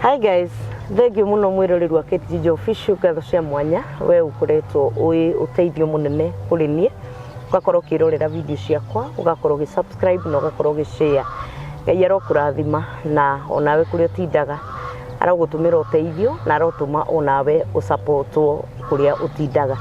Hi guys, thank you muno mwiroreri wa Kate Ginger Official, ngatho cia mwanya we ukoretwo wi uteithio munene kuri nie, ugakorwo ukirorera video ciakwa, ugakorwo ugi subscribe na ugakorwo ugi share. Ngai arokurathima na onawe kuria utindaga arogutumira uteithio na arotuma onawe usupportwo kuria utindaga.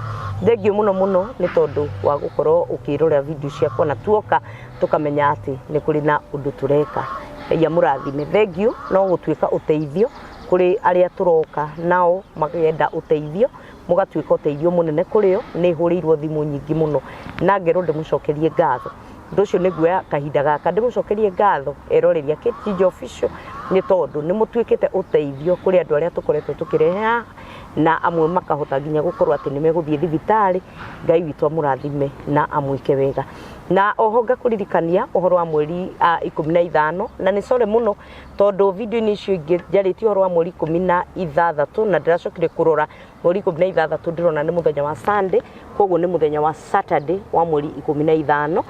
Thank you muno muno ni tondu wa gukorwo ukirorera video ciakwa na tuoka tukamenya ati ni kuri na undu tureka. Ngai amurathime. Thank you no gutuika uteithio kuri aria turoka nao magenda uteithio, mugatuika uteithio munene kurio. Ni hurirwo thimu nyingi muno na ngerwo ndimucokerie ngatho. Undu ucio niguoya kahinda gaka ndimucokerie ngatho eroreria Kate Ginger Official ni tondu ni mutuikite uteithio kuri andu aria tukoretwo tukirehe haha, na amwe makahota nginya gukorwo ati ni meguthie thibitari. Ngai witũ amũrathime na amwĩke wega. Na oho ngakũririkania ũhoro wa mweri 15, na nĩ sorry mũno tondũ video-inĩ icio ingĩ njarĩtie ũhoro wa mweri 16 na ndĩracokire kũrora mweri 16 ndĩrona nĩ mũthenya wa Sunday, koguo nĩ mũthenya wa Saturday wa mweri 15,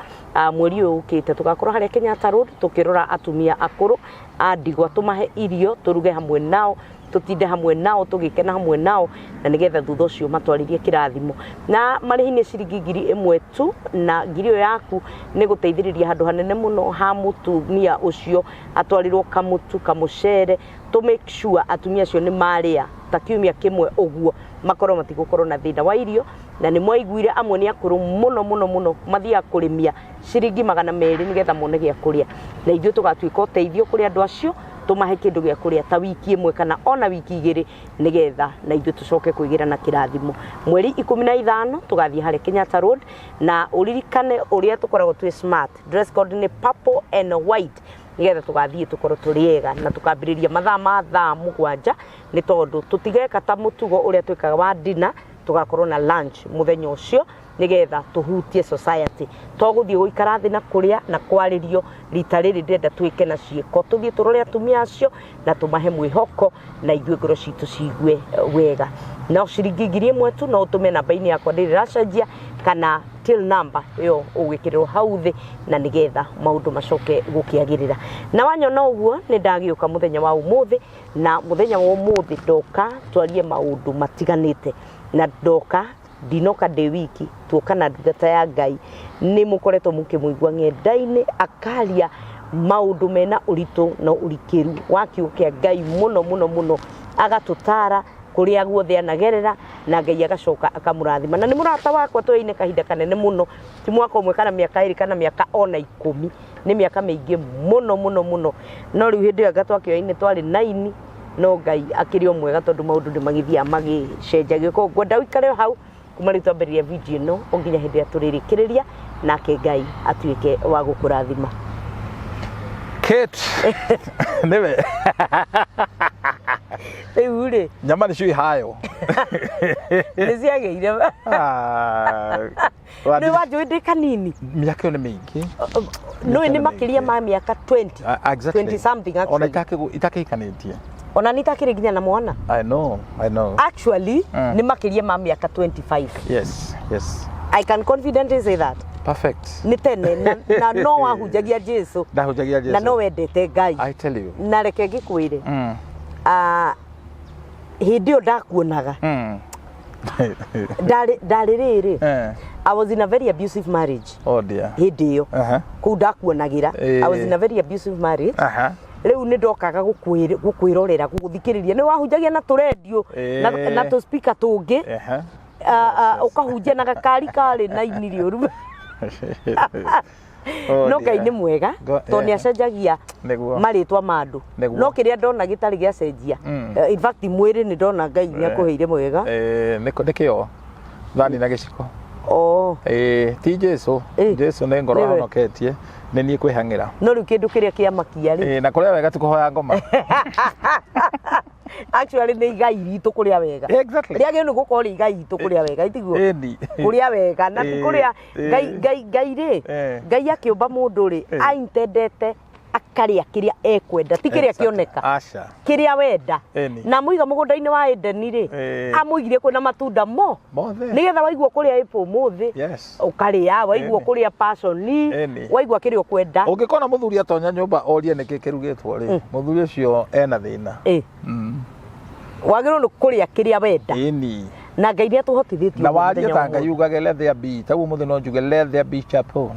mweri ũyũ ũkĩte tũgakorwo harĩa Kenyatta Road tũkĩrora atumia akũrũ a ndigwa, tũmahe irio, tũruge hamwe nao, tutinde hamwe nao, tugikena hamwe nao, na nigetha thutha ucio matwaririe kirathimo. Na marĩhi nĩ ciringi 1,000 tu, na ngiri ĩyo yaku nĩ gũteithĩrĩria handũ hanene mũno ha mũtumia ũcio atwarirwo kamũtu kamũcere, to make sure atumia acio nĩ marĩa ta kiumia kĩmwe ũguo, makorwo matigũkorwo na thĩna wa irio. Na nĩ mwaiguire amwe nĩ akũrũ mũno mũno mũno, mathiaga kũrĩmia ciringi 200 nĩgetha mone gĩa kũrĩa, na ithuĩ tũgatuĩka ũteithio kũrĩ andũ acio, tũmahe kĩndũ gĩa kũrĩa ta wiki ĩmwe kana ona wiki 2 nĩgetha na ithuĩ tũcoke kwĩgĩra na kĩrathimo. Mweri 15 tũgathiĩ harĩa Kenyatta Road, na ũririkane ũrĩa tũkoragwo twĩ smart, dress code nĩ purple and white, nĩgetha tũgathiĩ tũkorwo tũrĩ ega na tũkambĩrĩria mathaa ma thaa 7, nĩ tondũ tũtigeka ta mũtugo ũrĩa twĩkaga wa dinner, tũgakorwo na lunch mũthenya ũcio nĩgetha tũhutie society. To gũthiĩ gũikara thĩ na kũrĩa na kwarĩrio, rita rĩrĩ ndĩrenda twĩke na ciĩko, tũthiĩ tũrore atumia acio na tũmahe mwĩhoko na ithuĩ ngoro citũ ciigue wega. No ciringi 1,000 tu, no ũtũme namba-inĩ yakwa ndĩrĩ ĩracenjia, kana till number ĩyo ũgwĩkĩrĩrwo hau thĩ, na nĩgetha maũndũ macoke gũkĩagĩrĩra. Na wanyona ũguo nĩ ndagĩũka mũthenya wa ũmũthĩ, na mũthenya wa ũmũthĩ ndoka twarie maũndũ matiganĩte, na ndoka ndinoka ndĩ wiki, tuoka na ndungata ya Ngai. Nĩ mũkoretwo mũkĩmũigua ng'enda-inĩ akaria maũndũ mena ũritũ na ũrikĩru wa kiugo kĩa Ngai mũno mũno mũno, agatũtara kũrĩa guothe anagerera, na Ngai agacoka akamũrathima. Na nĩ mũrata wakwa tũyaine kahinda kanene mũno, ti mwaka ũmwe kana mĩaka 2 kana mĩaka ona 10, nĩ mĩaka mĩingĩ mũno mũno mũno. No rĩu hĩndĩ ĩyo anga twakĩoyaine twarĩ 9, no Ngai akĩrĩ o mwega tondũ maũndũ nĩ magĩthiaga magĩcenjagia. Koguo ngwenda ũikare hau kuma rĩu twambĩrĩria video ĩno o nginya hĩndĩ ĩrĩa tũrĩrĩkĩrĩria, nake Ngai atuĩke wa gũkũrathima. Kate, nĩwe. Rĩu rĩ, nyama nĩcio ihayo. Nĩ ciagĩire. Nĩ wanjũĩ ndĩ kanini. Mĩaka ĩyo nĩ mĩingĩ. Nĩ nĩ makĩria ma mĩaka 20. Exactly. 20 something Ona actually. Itakĩhikanĩtie. Ona nĩ itakĩrĩ nginya na mwana. I know, I know. Actually, nĩ makĩria ma mĩaka 25. Yes. I can confidently say that. Perfect. Nĩ tene na no wahunjagia Jesu. Ndahunjagia Jesu. Na no wendete Ngai. I tell you. Na reke ngĩkwĩre. Hĩndĩ ĩyo ndakuonaga. Ndarĩ rĩrĩ. I was in a very abusive marriage. Oh dear. Hĩndĩ ĩyo. Kũu ndakuonagĩra. I was in a very abusive marriage. Rĩu nĩ ndokaga gũkwĩrorera, gũgũthikĩrĩria. Nĩ wahunjagia na tũrendio, na tũ speaker tũngĩ. Ũkahunjia na gakari karĩ na ini rĩũru. Oh, No Ngai dear. nĩ mwega, tondũ nĩ acenjagia marĩtwa ma andũ. No kĩrĩa ndona gĩtarĩ gĩacenjia. In fact, mwĩrĩ nĩ ndona Ngai nĩ akũheire mwega. Nĩ kĩo. Thani na gĩciko. Ti Jesu. Jesu nĩ ngoro Nĩwe. ahonoketie. Nĩ niĩ kwĩhang'ĩra. No rĩu kĩndũ kĩrĩa kĩamakia rĩ. Na kũrĩa wega ti kũhoya ngoma. Actually nĩ igai ritũ kũrĩa wega. Exactly. Rĩagĩrĩirwo nĩ gũkorwo rĩ igai ritũ kũrĩa wega, itiguo? Ĩni. Kũrĩa wega, na ti kũrĩa Ngai, Ngai, Ngai rĩ, Ngai akĩũmba mũndũ rĩ, aintendete akarĩa kĩrĩa ekwenda, ti kĩrĩa kĩoneka. Aca. Kĩrĩa wenda. Ĩni. Na amũiga mũgũnda-inĩ wa Edeni rĩ, amũigire kwĩna matunda mo. Mothe. Nĩgetha waigua kũrĩa apple ũmũthĩ, ũkarĩa, waigua kũrĩa passion, waigua kĩrĩa ũkwenda. Ũngĩkona mũthuri atonya nyũmba orie nĩkĩ kĩrugĩtwo rĩ, mũthuri ũcio ena thĩna. Wagĩrĩirwo nĩ kũrĩa kĩrĩa wenda. Ĩni. Na Ngai nĩ atũhotithĩtie Na ũguo warie mũthenya ta wa Ngai ũmũthĩ. ugage let there be. Ta ũmũthĩ no njuge let there be chapo.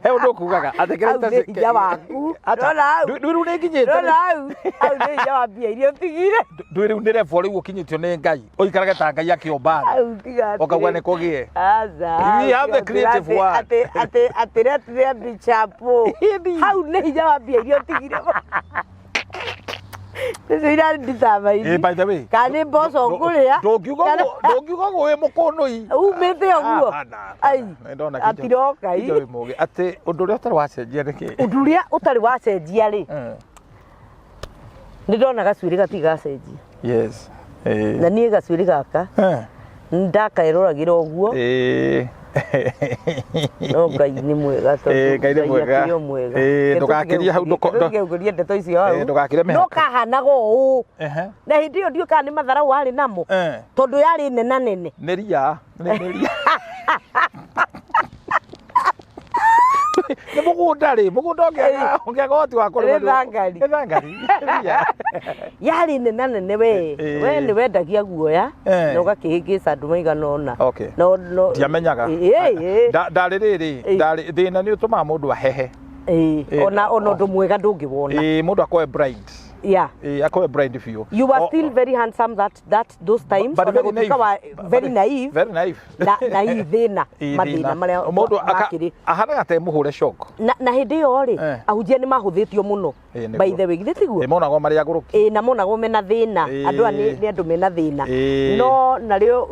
He ũndũ ũkugaga atĩ kĩrĩa Hau nĩ hinya waku. Ndona hau. Ndwĩ rĩu nĩ nginyĩte. Ndona hau. Hau nĩ hinya wa mbia iria ũtigire. Ndwĩ rĩu nĩ level rĩu ũkinyĩtio nĩ Ngai. Ũikarage ta Ngai akĩũmba thĩ. Hau tiga atĩrĩ. Ũkauga nĩ kũgĩe. Aca. We have the creative word. Atĩ atĩ atĩ let there be chapo. Ĩni. Hau nĩ hinya wa mbia iria ũtigire. Nĩcio iranditaba Eh, by the way. Kana nĩ mboco ngũrĩa. Ndũngiuga ũguo ndũngiuga ũguo wĩ mũkũnũi. Umĩte ũguo. Ah, na, Ai. nĩ ndona Atiroka Kĩnjo wĩ mũgĩ. Atĩ ũndũ ũrĩa ũtarĩ wacenjia nĩ kĩ? Ũndũ ũrĩa ũtarĩ wacenjia rĩ, nĩ ndona gacuĩrĩ gatirĩ gacenjia. Yes. Eh. Na niĩ gacuĩrĩ gaka Eh. ndakeroragĩra ũguo no Ngai nĩ mwega tondũ Eh, Ngai nĩ mwega. akĩrĩ o mwega. Eh, ndũgakĩrie hau, ndũke ũkĩrie ndeto icio hau. Eh, ndũgakĩre mĩhaka. No kahanaga ũũ. Ehe. Na hĩndĩ ĩyo ndiũĩ kana nĩ matharau warĩ namo. Eh. Tondũ yarĩ nena nene. Nĩ ria. Nĩ ria. Nĩ mũgũnda rĩ, mũgũnda ũngĩaga ũngĩaga ũhoti wa kũrĩma. Nĩ thangari. Nĩ thangari. Nĩ ria. Yarĩ nena nene we. Eh. We nĩ wendagia guoya Eh. na ũgakĩhĩngĩca andũ maigana ũna. Okay. No no. Ndiamenyaga. Ĩ ĩ. Ndarĩ rĩrĩ, Eh. ndarĩ thĩna nĩ ũtũmaga mũndũ ahehe. Ĩ. Eh. Ona ũndũ mwega ndũngĩwona. Ĩ, mũndũ akorwe blind. Yeah. Ĩ, akorwe blind biũ. You were still very handsome that those times. But Ona very gũtuĩka naive. wa very naive. Very naive. Na hihi thĩna Ĩ, mathĩna thĩna. marĩa Mũndũ makĩrĩ. ahanaga ta mũhũre shock. Na hĩndĩ ĩyo rĩ, Eh. ahunjia nĩ mahũthĩtio mũno. Ĩ, nĩguo. By the way, githĩ tiguo? Ĩ, monagwo marĩ agũrũki. Ĩ, na monagwo mena thĩna. Ĩ. Andũ aya nĩ andũ mena thĩna. Ĩ. No narĩo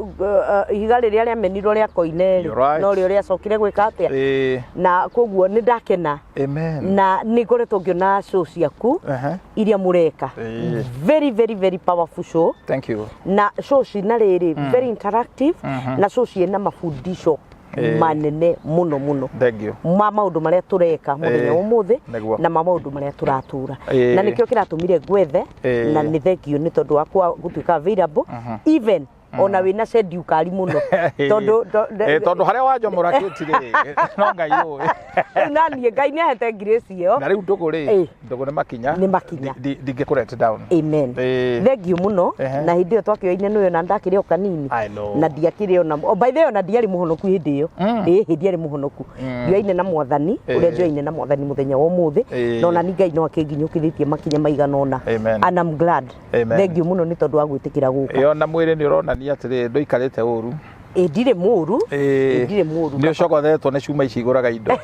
ihiga rĩrĩa rĩamenirwo rĩa koine rĩ, You're right. norĩo rĩacokire gwĩka atĩa? Ĩ, Na koguo nĩ ndakena amen. na nĩ ngoretwo ngĩona show ciaku Ehe. iria mũreka. Ĩ. Very very very powerful show. Thank you. Na show cina rĩrĩ very interactive na show ciĩna mabundisho Ĩ. manene mũno mũno Thank you. ma maũndũ marĩa tũreka mũthenya Ĩ, wa ũmũthĩ nĩguo. na ma maũndũ marĩa tũratũra Ĩ. na nĩkĩo kĩratũmire ngwethe Ĩ. na nĩ thengio nĩ tondũ wa gũtuĩka available even ona wĩna schedule kari mũno tondũ Ĩ, tondũ harĩa wanjomora kĩti rĩ, no Ngai ũĩ. Rĩu na niĩ Ngai nĩ ahete grace ĩyo. Na rĩu ndũgũ rĩ, Ĩ. ndũgũ nĩ makinya. Nĩ makinya. Ndingĩkũ let down. Amen. Ĩ. Thengio mũno Ehe. na hĩndĩ ĩyo twakĩoine nĩwe na ndakĩrĩ o kanini I know. na ndiakĩrĩ ona oh, by the way ona ndiarĩ mũhonoku hĩndĩ ĩyo. Ĩ hĩndĩ ndiarĩ mũhonoku. Ndioaine na mwathani Ĩ. ũrĩa njoaine na mwathani mũthenya wa ũmũthĩ Ĩ. na ona ni Ngai no akĩnginyũkithĩtie makinya maigana ũna. Amen. And I'm glad. Amen. Thengio mũno nĩ tondũ wa gwĩtĩkĩra gũka. Ĩ, ona mwĩrĩ nĩ ũronania atĩrĩ ndũikarĩte ũru. Ĩ ndirĩ mũru. Ĩ, Ĩ, ndirĩ mũru. Nĩ ũcogothetwo nĩ cuma ici igũraga indo.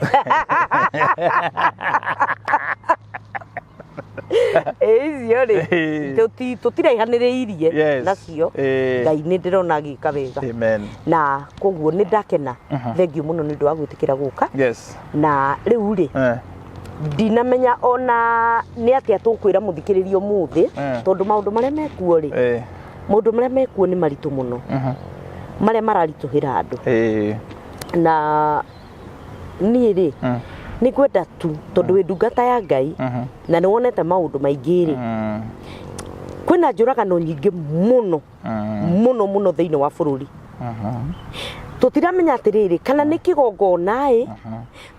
Ĩ icio rĩ Ĩ. tũtiraihanĩrĩirie Yes. nacio. Ĩ. Ngai nĩ ndĩrona agĩka wega. Amen. Na koguo nĩ ndakena. Thengio mũno nĩ ũndũ wa gwĩtĩkĩra gũka. Yes. Na rĩu rĩ Eh. ndinamenya ona nĩ atĩa tũkwĩra mũthikĩrĩria ũmũthĩ tondũ maũndũ marĩa mekuo rĩ, maũndũ marĩa mekuo nĩ maritũ mũno marĩa mararitũhĩra andũ. Na niĩ rĩ nĩ ngwenda tu tondũ wĩ ndungata ya Ngai na nĩ wonete maũndũ maingĩ rĩ, kwĩna njũragano nyingĩ mũno mũno mũno thĩinĩ wa bũrũri. Tũtiramenya atĩrĩrĩ kana nĩ kĩgongona ĩ,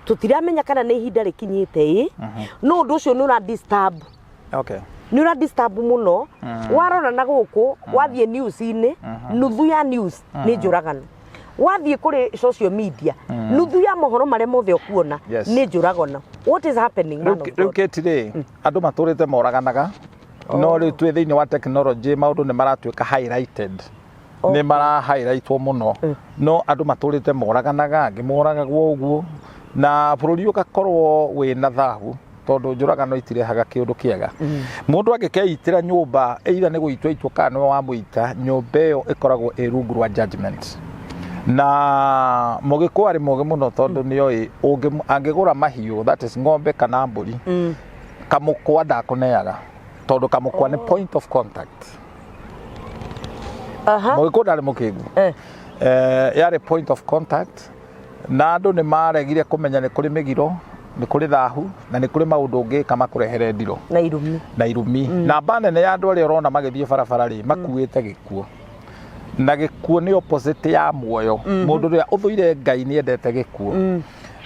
tũtiramenya kana nĩ ihinda rĩkinyĩte ĩ, no ũndũ ũcio nĩ ũra disturb. Okay. Nĩ ũra disturb mũno. Warora na gũkũ wathiĩ news-inĩ, nuthu ya news nĩ njũragano. Wathiĩ kũrĩ social media, nuthu ya mohoro marĩa mothe ũkuona Yes. nĩ njũragano. What is happening, man of Rĩu God? Kate rĩ, andũ matũrĩte moraganaga, no rĩu twĩ thĩinĩ wa technology maũndũ nĩ maratuĩka highlighted. Nĩ mara highlightwo mũno. No andũ matũrĩte moraganaga, angĩ moragagwo ũguo, na bũrũri ũgakorwo wĩna thahu tondũ njũragano itirehaga kĩũndũ kĩega. Mũndũ angĩkeitĩra nyũmba either nĩ gũitwo itwo kana nĩwe wamũita, nyũmba ĩyo ĩkoragwo ĩ rungu rwa judgment. Na mũgĩkũyũ arĩ mũgĩ mũno tondũ nĩoĩ angĩgũra mahiũ, that is ng'ombe kana mbũri, kamũkwa ndakũneaga tondũ kamũkwa nĩ point of contact. Mũgĩkũyũ ndarĩ mũkĩgu. Yarĩ point of contact na andũ nĩ maregire kũmenya nĩ kũrĩ mĩgiro, nĩ kũrĩ thahu na nĩ kũrĩ maũndũ ũngĩka makũrehere ndiro na irumi. Na irumi. Namba nene ya andũ arĩa ũrona magĩthiĩ barabara rĩ, makuĩte gĩkuũ, na gĩkuũ nĩ opposite ya muoyo. Mũndũ ũrĩa ũthũire Ngai nĩ endete gĩkuũ,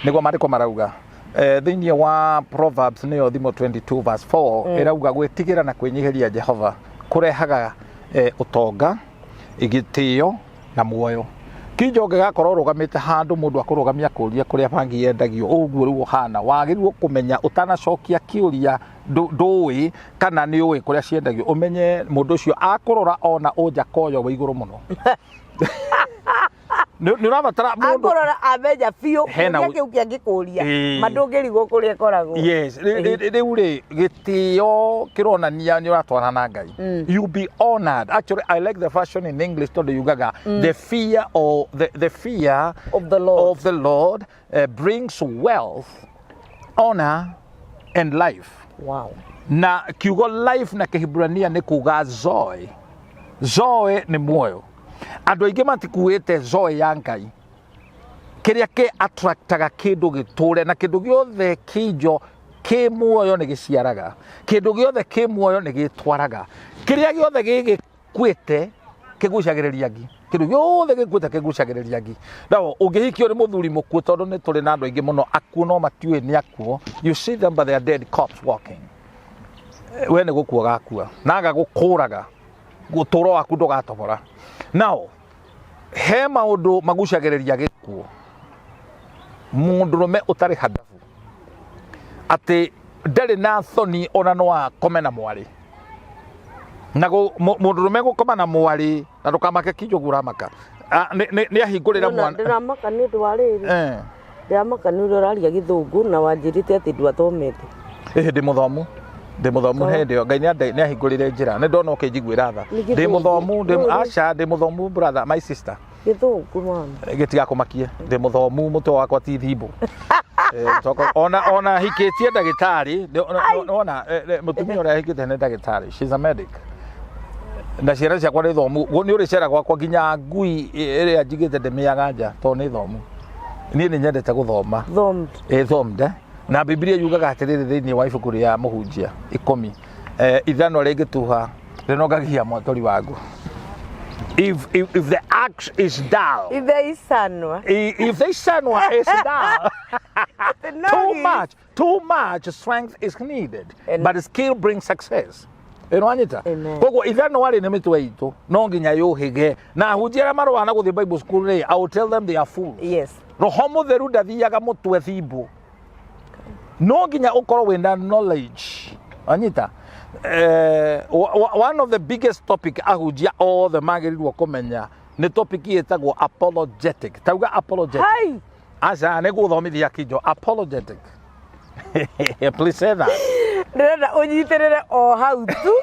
nĩguo maandĩko marauga. Thĩinĩ wa Proverbs nĩyo thimo 22 verse 4 ĩrauga gwĩtigĩra na kwĩnyihĩria Jehova kũrehaga ũtonga, gĩtĩo na muoyo. Kinjo ũngĩgakorwo ũrũgamĩte handũ mũndũ akũrũgamia kũria kũrĩa bangi yendagio ũguo rĩu ũhana, wagĩrĩirwo kũmenya ũtanacokia kĩũria ndũĩ kana nĩ ũĩ kũrĩa ciendagio, ũmenye mũndũ ũcio akũrora ona ũnjakoyo wĩ igũrũ mũno. Nĩ ũrabatara mũndũ Akũrora amenya biũ Hena kĩũria kĩu kĩangĩkũria Ĩĩ. ma ndũngĩrigwo kũrĩa ĩkoragwo. Yes, rĩu rĩ gĩtĩo kĩronania nĩ ũratwarana na Ngai. You be honored. Actually, I like the version in English tondũ yugaga the fear or the fear Of the Lord. of the Lord brings wealth, honor and life. Wow. Na kiugo life na Kĩhiburania nĩ kuga zoe. Zoe nĩ muoyo. Andũ aingĩ matikuĩte zoe ya Ngai. Kĩrĩa kĩ attractaga kĩndũ gĩtũre na kĩndũ gĩothe kĩnjo kĩ muoyo nĩ gĩciaraga, kĩndũ gĩothe kĩ muoyo nĩ gĩtwaraga, kĩrĩa gĩothe gĩgĩkuĩte kĩgucagĩrĩria ngi, kĩndũ gĩothe gĩkuĩte kĩgucagĩrĩria ngi. Now ũngĩhikio nĩ mũthuri mũkuũ, tondũ nĩ tũrĩ na andũ aingĩ mũno akuũ no matiũĩ nĩ akuũ, you see them but they are dead corpse walking. We nĩ gũkua gakua na agagũkũraga, ũtũũro waku ndũgatobora. Now he maũndũ magucagĩrĩria gĩkuũ. Mũndũrũme ũtarĩ handabu atĩ ndarĩ na thoni ona no akome na mwarĩ, na mũndũrũme gũkoma na mwarĩ na ndũkamake kinjogu ũramaka. Nĩ ahingũrĩra mwana. Ndĩramaka nĩ ũndũ wa rĩrĩ. Ndĩramaka nĩ ũrĩa ũraria gĩthũngũ na wanjĩrĩte atĩ ndwathomete. Ĩhĩ, ndĩ mũthomu, ndĩ mũthomu hĩndĩ ĩyo Ngai nĩ ahingũrĩre njĩra, nĩ ndona ũkĩnjiguĩra tha. Nĩ Ndĩ gĩthũngũ. mũthomu, ndĩ Rĩu- aca, ndĩ mũthomu brother, my sister. Gĩthũngũ mama. Gĩtigakũmakie, ndĩ mũthomu, mũtwe wakwa ti thimbũ. Ona hikĩtie ndagĩtarĩ, ona mũtumia ũrĩa hikĩte nĩ ndagĩtarĩ, she's a medic. Na ciana ciakwa nĩ thomu, nĩ ũrĩcera gwakwa nginya ngui ĩrĩa njigĩte ndĩmĩaga nja tondũ nĩ thomu. Niĩ nĩ nyendete gũthoma. Thomed. Thomed, eh? Na Biblia yugaga atĩrĩrĩ thĩinĩ wa ibuku rĩa Mũhunjia 10, ithanwa rĩngĩtuha rĩnogagia mwatori waguo. If the axe is dull, Ithe icanwa. If the icanwa is dull, too much, too much strength is needed, but skill brings success. Ĩno anyita. Amen. Koguo ithanwa rĩ nĩ mĩtwe itũ, no nginya yũhĩge. Na ahunjia arĩa marũaga na gũthiĩ Bible school rĩ, I will tell them they are fools. Yes. Roho mũtheru ndathiaga mũtwe thimbũ. No nginya ũkorwo wĩna knowledge. Anyita. One of the biggest topic ahunjia othe magĩrĩirwo kũmenya nĩ topic ĩtagwo apologetic. Tauga apologetic. Hai. Aca nĩ gũthomithia kinjo apologetic. Please say that. Ndĩrenda ũnyitĩrĩre o hau tu.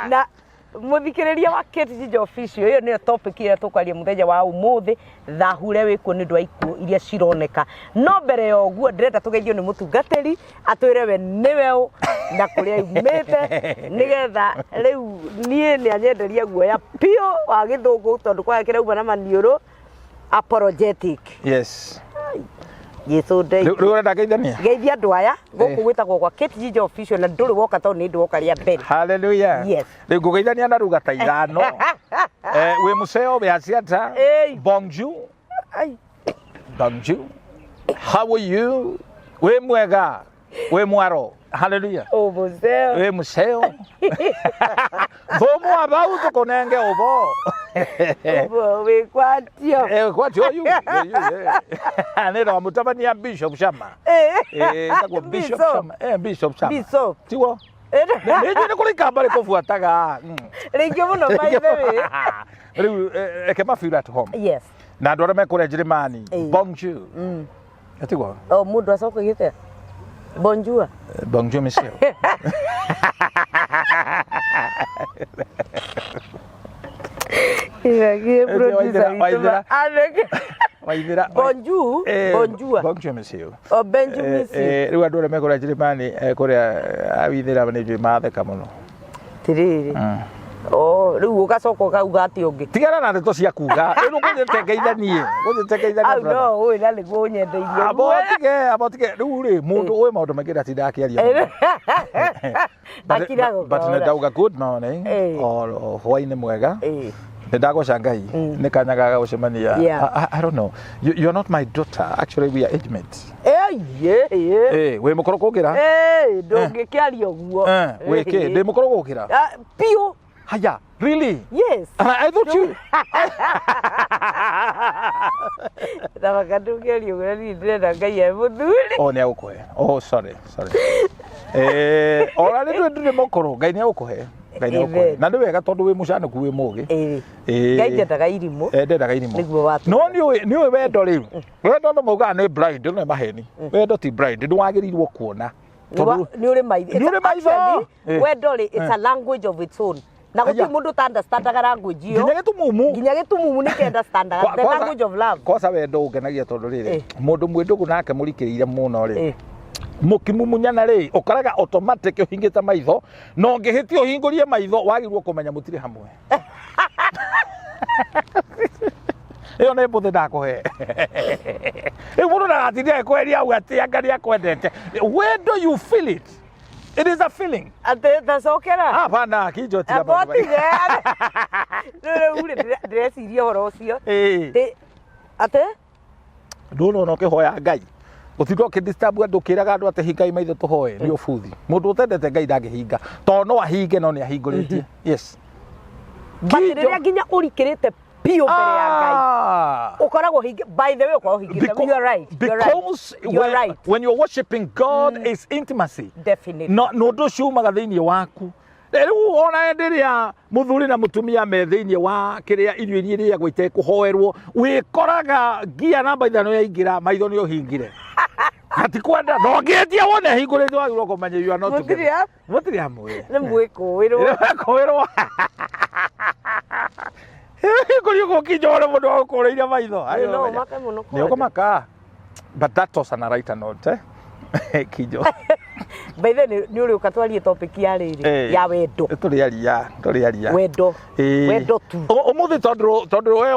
Na mũthikĩrĩria wa Kate Ginger Official, ĩyo nĩyo topic ĩrĩa tũkwaria mũthenya wa ũmũthĩ, thahu ũrĩa wĩkuo nĩ ũndũ wa ikuũ iria cironeka. No mbere ya ũguo ndĩrenda tũgeithio nĩ mũtungatĩri atwĩre we nĩwe ũ na kũrĩa aumĩte, nĩgetha rĩu niĩ nĩ anyenderia guoya biũ wa gĩthũngũ tondũ kwaya kĩrauma na maniũrũ apologetic. Yes. Jesũ ndeithie. Rĩu ũrenda ngeithania? Geithia andũ aya gũkũ gwĩtagwo gwa Kate Ginger Official na ndũrĩ woka tondũ nĩ ndwoka rĩa mbere. Hallelujah. Yes. Rĩu ngũgeithania na ruga ta ithano. Wĩ mũceo, wĩ aciata. Ĩĩ. Bonjour. Ai. Bonjour. How are you? Wĩ mwega. Wĩ mwaro. Hallelujah. Ũ mũceo. Wĩ mũceo. Thomo abau tũkũnenge ũbo. Ũguo wĩ kwatio. Kwatio yu. Nĩ ndo mũtabania Bishop Shama. Etagwo Bishop Bishop. Shama. Bishop Shama. Bishop. Tiguo? Nĩ njũĩ nĩ kũrĩ ikamba rĩkũbuataga. Rĩingĩ mũno by the way. Rĩu reke ma feel at home. Yes. Na andũ arĩa me kũrĩa Njĩrĩmani. Bonjour. Tiguo? O mũndũ acoka gĩte. Bonjour. Bonjour monsieur. Iragie producer Waithera. witũ aneke. Waithera. Bonjour. Bonjour. Bonjour monsieur. O Benjamin monsieur. Rĩu andũ arĩa me kũrĩa Njĩrĩmani kũrĩa awithĩra nĩ njũĩ matheka mũno. Tirĩrĩ. O rĩu ũgacoka ũkauga atĩ ũngĩ. Tigana na ndeto cia kuga. Rĩu ngũthiĩte ngeithanie. Ngũthiĩte ngeithanie. Au no ũĩ na nĩguo ũnyendeirie. Abo tige rĩu rĩ mũndũ ũĩ maũndũ maingĩ ndatindaga akĩaria mũno. Akiraga But nĩ ũkahora. ndauga good morning or hwaĩ-inĩ mwega. Nĩ ndagoca Ngai nĩ kanya ga gũcemania. Yeah. I don't know. You're not my daughter. Actually we are age mates. Ĩĩ. Ĩĩ. Ĩ, wĩ mũkũrũ kũngĩra? Ĩĩ, ndũngĩkĩaria ũguo. Wĩ kĩ? Ndĩ mũkũrũ gũkĩra? Ah, biũ. Haya, really? Yes. I thought you. Thabaka ndũngĩaria ũguo na niĩ ndĩrenda Ngai ahe mũthuri. Oh, nĩ agũkũhe. Oh, sorry, sorry. Ona nĩ ndũrĩ mũkũrũ, Ngai nĩ agũkũhe. Ngai nĩ agũkũhe. Amen. Na nĩ wega tondũ wĩ mũcanũku wĩ mũgĩ. Ĩĩ. Ĩĩ. Ngai ndendaga irimũ. Ndendaga irimũ. Nĩguo watũra. No nĩ ũĩ wendo rĩu. Wendo andũ maugaga nĩ blind, no nĩ maheni. Wendo ti blind, nĩ wagĩrĩirwo kuona. Tondũ Nĩ ũrĩ maitho. Nĩ ũrĩ maitho. Actually, Ĩĩ. wendo rĩ, it's a language of its own. Na gũtirĩ mũndũ ũta understandaga language ĩyo. Nginya gĩtumumu. Nginya gĩtumumu nĩ kĩ understandaga the language of love. Kwanza wendo ũngenagia tondũ rĩrĩ, mũndũ mwĩ ndũgũ nake mũrikĩrĩire mũno rĩ, mũkimumunyana rĩ, ũkoraga automatic ũhingĩte maitho, na ũngĩhĩtia ũhingũrie maitho wagĩrĩirwo kũmenya mũtirĩ hamwe. Ĩyo nĩ mbũthĩ ndakũhe. Rĩu mũndũ ndagatinde agĩkweheria hau atĩ anga nĩ akwendete. Wendo, you feel it. It is a feeling. Atĩ tacokera. Hapana, kinjo tiga maũndũ Ambotire. Rĩu rĩ ndĩreciria ũhoro ũcio. Atĩ Ndũrona ũkĩhoya Ngai ũtinda ũkĩdisturb andũ ũkĩraga andũ atĩ hingai maitho tũhoe nĩ ũbuthi. Mũndũ ũtendete Ngai ndangĩhinga, tondũ no ahinge no nĩ ahingũrĩtie. Yes. But rĩrĩa nginya ũrikĩrĩte biũ mbere ya Ngai, ũkoragwo hingi, by the way, ũkoragwo hingĩte. You are right. You are right. Because You are right. when you're worshiping God, is intimacy. Definitely. No na ũndũ ũcio umaga thĩinĩ waku. Rĩu ona hĩndĩ ĩrĩa mũthuri na mũtumia me thĩinĩ wa kĩrĩa irio iria irĩagwo itekũhoerwo, wĩkoraga ngia namba 5 yaingĩra, maitho nĩ ũhingire. Hatikwenda no ngĩtia wone hingũrĩte, wagĩrĩirwo kũmenya you are not Mũtirĩ together. Mũtirĩ hamwe. Nĩ mwĩkũĩrwo. Kwĩrwo hingũrio gũkinja wone mũndũ wagũkũrĩire maitho. No ũmake mũno Nĩ kwanja. ũkũmaka. But that was on a lighter note, eh? Kinjo. By the way, nĩ ũrĩ ũka twarie topic ya rĩrĩ ya wendo. Tũrĩ aria, tũrĩ aria. Wendo. Wendo tu. Ũmũthĩ tondũ we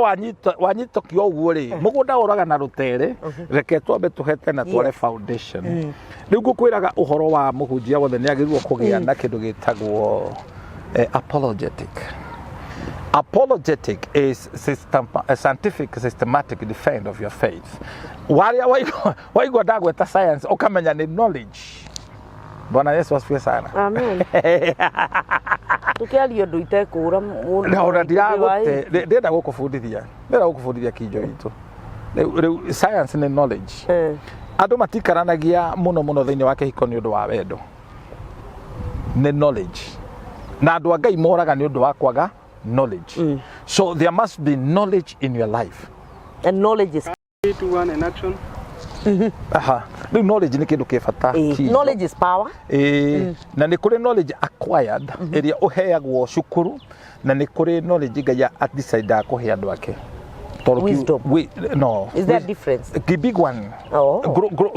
wanyitũkio ũguo rĩ, mũgũnda ũraga na rũtere, reke twambe tũhete na tware foundation. Rĩu ngũkwĩraga ũhoro wa mũhunjia wothe nĩ agĩrĩirwo kũgĩa na kĩndũ gĩtagwo apologetic. Apologetic is a scientific systematic defense of your faith. Warĩa waigua ndagweta science ũkamenya nĩ knowledge. Bwana Yesu asifiwe sana. Amen. Tũkĩaria ũndũ itekũra mũndũ. Na ona ndiragũte, ndĩrenda gũkũbundithia, ndĩrenda gũkũbundithia kinjo gitũ. Rĩu science nĩ knowledge. Andũ matikaranagia mũno mũno thĩinĩ wa kĩhiko nĩ ũndũ wa wendo, nĩ knowledge. Na andũ a Ngai moraga nĩ ũndũ wa kwaga knowledge. So there must be knowledge in your life. And knowledge is 3, 2, 1, and action. Aha. Rĩu knowledge nĩ kĩndũ kĩ bata. Kinjo. Knowledge is power. Ĩĩ, na nĩ kũrĩ knowledge acquired ĩrĩa ũheagwo cukuru, na nĩ kũrĩ knowledge Ngai adecidaga kũhe andũ ake. Tondũ Wisdom. No. Is there a difference? The big one. Oh.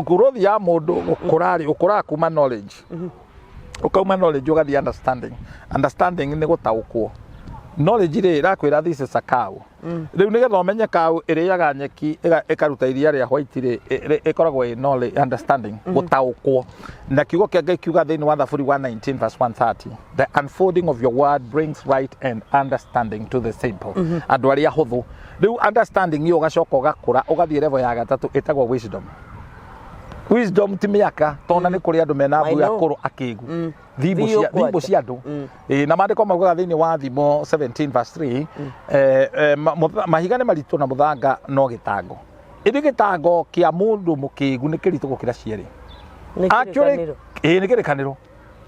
Growth ya mũndũ gũkũra rĩ, ũkũraga kuma knowledge. Ũkauma knowledge ũgathiĩ understanding. Understanding nĩ gũtaũkwo. Knowledge rĩ, ĩrakwĩra this is a cow. Rĩu nĩgetha ũmenye cow ĩrĩaga nyeki ĩkaruta iria rĩa white rĩ, ĩkoragwo ĩ knowledge, understanding, gũtaũkwo. Na kiugo kĩa Ngai kiuga thĩinĩ wa Thaburi 119 verse 130, the unfolding of your word brings right and understanding to the simple. Andũ arĩa ahũthũ. Rĩu understanding ĩyo ũgacoka ũgakũra ũgathiĩ level ya gatatũ ĩtagwo wisdom. Wisdom ti mĩaka, tondũ nĩ kũrĩ andũ mena I mbuya know. akũrũ akĩgu. Thimbo Thiũ cia thimbo kwanja. cia andũ. Ĩĩ, na maandĩko maugaga thĩinĩ wa Thimo 17 verse 3, mahiga nĩ maritũ na mũthanga no gĩtango, ĩndĩ gĩtango kĩa mũndũ mũkĩgu nĩ kĩritũ gũkĩra cierĩ. Nĩ Actually, kĩrĩkanĩro. ĩĩ, nĩ kĩrĩkanĩro.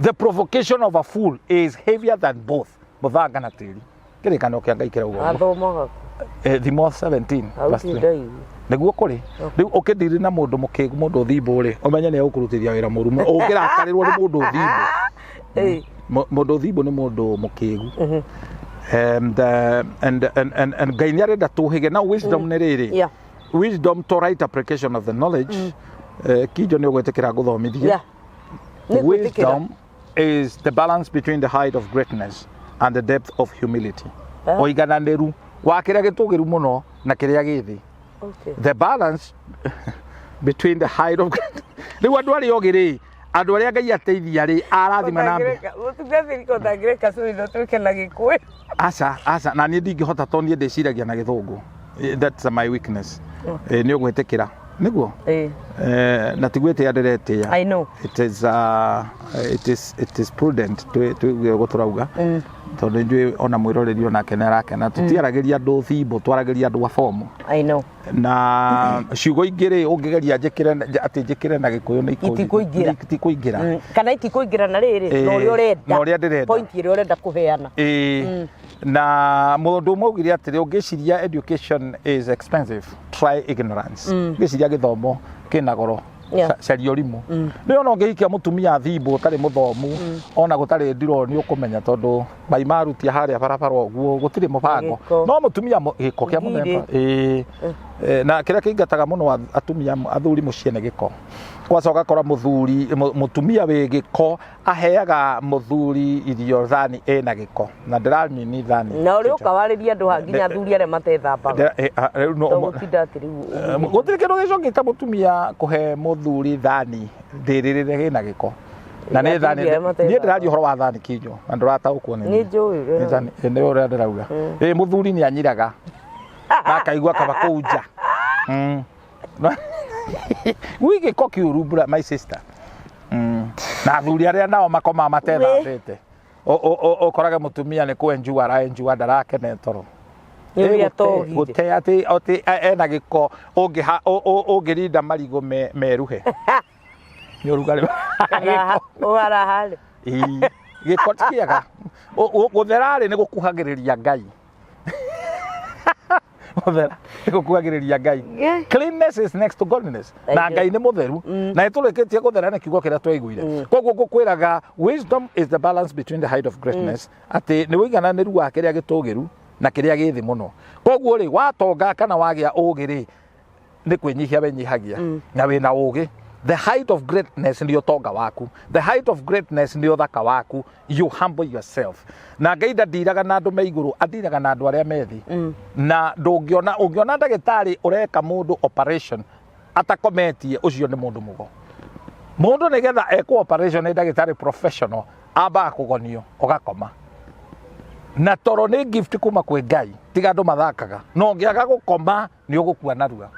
The provocation of a fool is heavier than both mũthanga na tĩri. Kĩrĩkanĩro kĩa Ngai kĩrauga ũguo. Athomaga kũ? Thimo 17 verse Hau 3. ndaigua. Nĩguo kũrĩ rĩu ũkĩndiri na mũndũ mũkĩgu, mũndũ thimbũ rĩ, ũmenye nĩ egũkũrutithia wĩra mũru mũno. Ũngĩrakarĩrwo nĩ mũndũ thimbũ. Mũndũ thimbũ nĩ mũndũ mũkĩgu. And Ngai nĩ arenda tũhĩge. Now wisdom nĩ rĩrĩ, wisdom to right application of the knowledge. Kinjo nĩ ũgwĩtĩkĩra ngũthomithie? Yeah. Nĩ gwĩtĩkĩra. Wisdom is the balance between the height of greatness and the depth of humility. Ũigananĩru wa kĩrĩa gĩtũgĩru mũno na kĩrĩa gĩ thĩ. The balance between the height of rĩu andũ arĩa ogĩ rĩ, andũ arĩa Ngai ateithia rĩ, arathima na mbia. Mũtungatĩri ko ũtangĩreka cũĩ no tuĩke na gĩkũyũ. Aca, aca, na niĩ ndingĩhota tondũ niĩ ndĩciragia na gĩthũngũ. That's my weakness. Nĩ ũgwĩtĩkĩra. Nĩguo. Ĩĩ. Na tiguĩtĩa ndĩretĩa. I know. It is prudent twĩgue ũguo tũrauga, tondũ njũĩ ona mwĩroreri onake nĩ arakena. Tũtiaragĩria andũ thimbo, twaragĩria andũ a fomu. I know. Na ciugo ingĩ rĩ, ũngĩgeria njĩkĩre atĩ njĩkĩre na Gĩkũyũ nĩ Itikũingĩra. Itikũingĩra. Kana itikũingĩra na rĩrĩ na ũrĩa ũrenda. Na ũrĩa ndĩrenda. Point ĩrĩa ũrenda kũheana. Ĩĩ, na mũndũ ũmwe augire atĩrĩ, ũngĩciria education is expensive, try ignorance. Ũngĩciria gĩthomo kĩna goro, caria ũrimũ. Nĩ ona ũngĩhikia mũtumia thimbo ũtarĩ mũthomu, ona gũtarĩ ndiro, nĩ ũkũmenya, tondũ mai marutia harĩa barabara ũguo gũtirĩ mũbango. Gĩko. No mũtumia gĩko kĩa mũthemba. Ĩĩ. Na kĩrĩa kĩingataga mũno atumia athuri mũciĩ nĩ gĩko. Kwacoka ũgakora mũthuri mũtumia wĩ gĩko aheaga mũthuri irio thani ĩna gĩko, na ndĩramini thani. Na ũrĩa ũkawarĩria andũ ha nginya athuri arĩa matethambaga. Rĩu no To gũtinda atĩ rĩu. Gũtirĩ kĩndũ gĩcokete mũtumia kũhe mũthuri thani ndĩrĩrĩre gĩna gĩko, na nĩ thani. Athuri arĩa matethambaga. Niĩ ndĩraria ũhoro wa thani kinyo na ndũrataũkwo nĩ Nĩ niĩ. njũĩ. Nĩ thani, nĩ ũrĩa ndĩrauga. Ĩ, mũthuri nĩ anyiraga na akaigua kaba kũu nja. Gwi gĩko kĩũru mbura, my sister. Na athuri arĩa nao makomaga matethambĩte, ũkorage mũtumia nĩ kwenjua araenjua, ndarakene toro. Nĩ ũrĩa Ĩ, tohire. Gũte atĩ ena gĩko, ũngĩrinda marigũ meruhe nĩ ũrugarĩ. Kana ũharaharĩ. Ĩĩ, gĩko ti kĩega. Gũthera-rĩ, nĩ gũkuhagĩrĩria Ngai. Gũthera nĩ gũkuhagĩrĩria Ngai. Cleanness is next to godliness, na Thank you. Ngai nĩ mũtheru, na nĩ tũrĩkĩtie gũthera nĩ kiugo kĩrĩa twaiguire. Koguo ngũkwĩraga, wisdom is the balance between the height of greatness, atĩ nĩ ũigananĩru wa kĩrĩa gĩtũgĩru na kĩrĩa gĩ thĩ mũno. Koguo rĩ, watonga kana wagĩa ũgĩ rĩ, nĩ kwĩnyihia wenyihagia na wĩna ũgĩ. The height of greatness nĩ ũtonga waku, the height of greatness nĩ ũthaka waku. You humble yourself, na Ngai ndandiraga na andũ me igũrũ, andiraga na andũ arĩa me thĩ. Na ndũngĩona, ũngĩona ndagĩtarĩ ũreka mũndũ operation atakometie, ũcio nĩ mũndũ mũgo. Mũndũ nĩgetha ekwo operation nĩ ndagĩtarĩ professional, ambaga kũgonio ũgakoma, na toro nĩ gift kuma kwĩ Ngai. Tiga andũ mathakaga, no ũngĩaga gũkoma nĩ ũgũkua narua.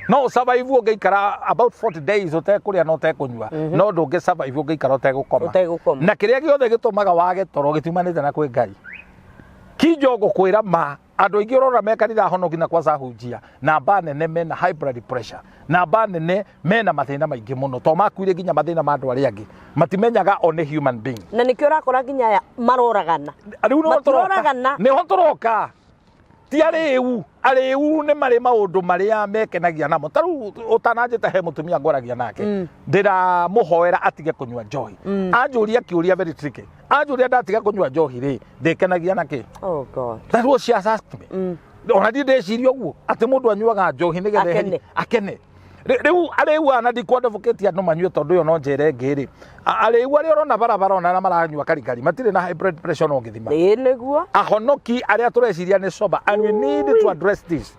No ũsurvive ũngĩikara about 40 days ũtekũrĩa na ũtekũnyua, no ndũngĩ survive ũngĩikara ũtegũkoma. Ũtegũkoma. Na kĩrĩa gĩothe gĩtũmaga wage toro gĩtiumanĩte na kwĩ Ngai. Kinjo ngũkwĩra ma, andũ aingĩ ũrona me kanitha honoki na kwanza hunjia, namba nene mena high blood pressure, namba nene mena mathĩna maingĩ mũno, to makuire nginya mathĩna ma andũ arĩa angĩ matimenyaga o nĩ human being. Na nĩkĩo ũrakora nginya aya maroragana. Rĩu nĩho tũroka. Matiroragana. Nĩho tũroka. Ti arĩu, arĩu nĩ marĩ maũndũ marĩa mekenagia namo. Ta rĩu ũtananjĩta, he mũtumia ngwaragia nake, ndĩramũhoera atige kũnyua njohi. Anjũria kĩũria very tricky, anjũria, ndatiga kũnyua njohi rĩ, ndĩkenagia na kĩ? Oh God. That was she has asked me. Ona ndi ndeciria ũguo atĩ mũndũ anyuaga njohi nĩgetha Akene. akene. Rĩu arĩu ana ndikwadvocate andũ manyue, tondũ ĩyo no njĩra ĩngĩ rĩ. Arĩu arĩa ũrona barabara ona arĩa maranyua karikari matirĩ na high blood pressure no ũngĩthima. Ĩĩ, nĩguo. Ahonoki arĩa tũreciria nĩ sober, and we need to address this.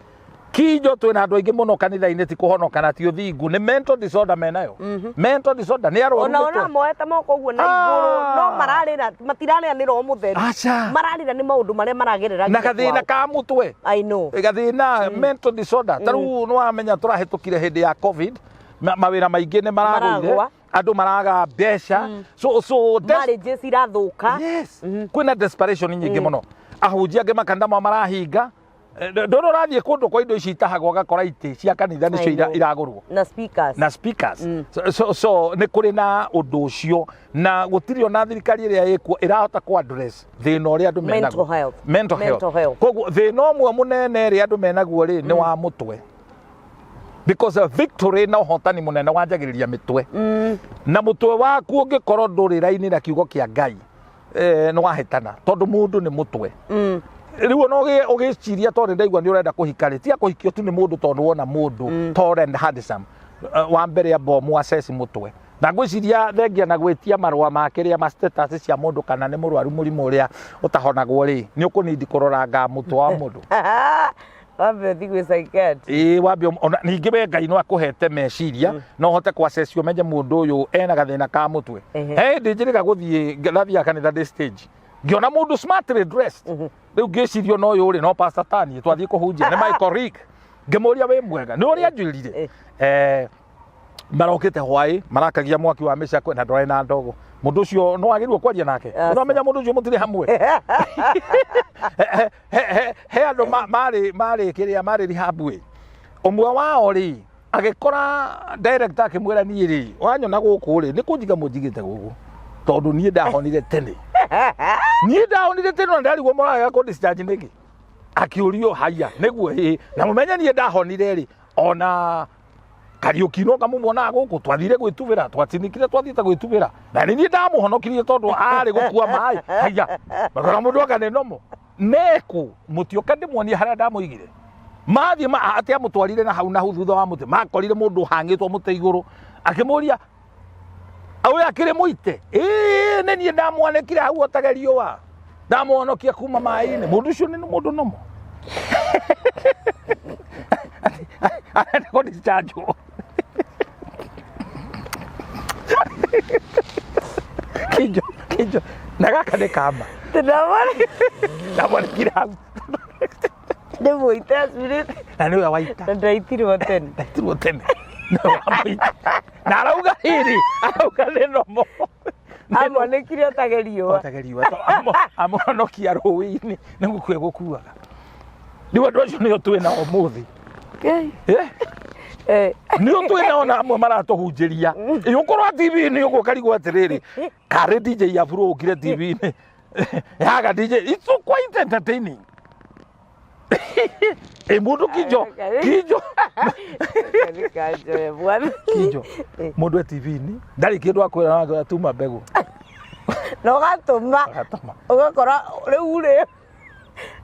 Kinjo twĩna andũ aingĩ mũno kanitha-inĩ ti kũhonoka na ti ũthingu, nĩ mental disorder menayo. Mental disorder nĩ arwaru Ona mĩtwe. ona moete moko ũguo na igũrũ, no mararĩra, matirarĩra nĩ roho mũtheru. Aca. Mararĩra nĩ maũndũ marĩa maragerera Na nginya gathĩna kwao. ka mũtwe. I know. Gathĩna, mental disorder. Ta rĩu nĩ wamenya tũrahĩtũkire hĩndĩ ya COVID, mawĩra maingĩ nĩ maragũire, Maragũa. Andũ maraga mbeca, so Marriages irathũka. Yes, kwĩna desperation nyingĩ mũno. Ahunjia angĩ makanitha mao marahinga. Ndũrĩ ũrathiĩ kũndũ kwa indo ici itahagwo, ũgakora itĩ cia kanitha nĩcio I know. iragũrwo na speakers. Na speakers. So nĩ kũrĩ na ũndũ ũcio, na gũtirĩ ona thirikari ĩrĩa ĩkuo ĩrahota kũ address thĩna ũrĩa andũ Mental menaguo. health. Mental health. Mental health. Koguo thĩna ũmwe mũnene ĩrĩa andũ menaguo rĩ, nĩ wa mũtwe, because a victory na ũhotani mũnene wanjagĩrĩria mĩtwe, na mũtwe waku ũngĩkorwo ndũrĩ raini na kiugo kĩa Ngai, nĩ wahĩtana, tondũ mũndũ nĩ mũtwe. Rĩu ona ũgĩciria, tondũ ndaigua nĩ ũrenda kũhika rĩ, tiga kũhikio tu nĩ mũndũ tondũ wona mũndũ tall and handsome. Wa mbere amba ũmũ assess mũtwe, na ngwĩciria thengia na gwĩtia marũa ma kĩrĩa ma status cia mũndũ kana nĩ mũrwaru mũrimũ ũrĩa ũtahonagwo rĩ, nĩ ũkũnindi kũroranga mũtwe wa mũndũ. Wambe ũthiĩ gwĩ psychiatrist. Ĩĩ, wambe ona ningĩ we Ngai no akũhete meciria, no ũhote kũ assess, ũmenye mũndũ ũyũ ena gathĩna ka mũtwe. He hĩndĩ njĩrĩga gũthiĩ ndathiaga kanitha ndĩ stage, ngĩona mũndũ smartly dressed, rĩu ngĩciria ona ũyũ rĩ no pastor tani twathiĩ kũhunjia nĩ Michael Rick. Ngĩmũria wĩ mwega nĩ ũrĩa anjĩrire. Marokĩte hwaĩ marakagia mwaki wa mĩcakwe na ndwarĩ na ndogo. Mũndũ ũcio no agĩrĩirwo kwaria nake. Aca. Ũramenya mũndũ ũcio mũtirĩ hamwe. He andũ marĩ kĩrĩa marĩ rehab ĩ. Ũmwe wao rĩ agĩkora director akĩmwĩra, niĩ rĩ wanyona gũkũ rĩ nĩ kũnjiga mũnjigĩte gũkũ tondũ niĩ ndahonire tene, niĩ ndahonire tene na ndarigwo mũragega kũ discharge nĩkĩ. Akĩũrio, haya nĩguo ĩ na mũmenye niĩ ndahonire rĩ ona Kariũki no kamũmuonaga gũkũ twathire gwĩtubĩra, twatinikire twathiĩte gwĩtubĩra na nĩ niĩ ndamũhonokirie tondũ arĩ gũkua maĩ. Haya makora mũndũ anga nĩ nomo meku mũtioka ndĩmuonie harĩa ndamũigire. Mathiĩ atĩ amũtwarire na hau na hau thutha wa mũtĩ makorire mũndũ ũhang'ĩtwo mũtĩ igũrũ. Akĩmũria, ũyũ akĩrĩ mũite? Ĩĩ, nĩ niĩ ndamwanĩkire hau otage riũa, ndamũhonokia kuma maĩ-inĩ. Mũndũ ũcio nĩ mũndũ nomo arenda kũ discharge. Kinjo kinjo na gaka nĩ kamba. Ndamwanĩkire hau. Nĩ mũite acurĩte. Na nĩwe waita. Na ndaitirwo tene. Ndaitirwo tene. Nĩwe wamũita na arauga rĩrĩ, arauga nĩ nomo. Amwanĩkire otage riũa. Otage riũa. Amũhonokia rũĩ-inĩ nĩ gũkua gũkuaga. Rĩu andũ acio nĩo twĩ nao ũmũthĩ. Ngai. Eh? Eh. Nĩo twĩ nao na amwe maratũhunjĩria. Ĩ ũkorwo TV-inĩ ũguo ũkarigwo atĩrĩrĩ, karĩ DJ Afro ũkire TV-inĩ yaga DJ. It's so quite entertaining. Ĩ mũndũ kinjo kinjo. Nĩ kanjoe mwana. Kinjo mũndũ e TV-inĩ ndarĩ kĩndũ akwĩra na tuma mbegũ. Na ũgatũma. Agatũma. Ũgakora rĩu rĩ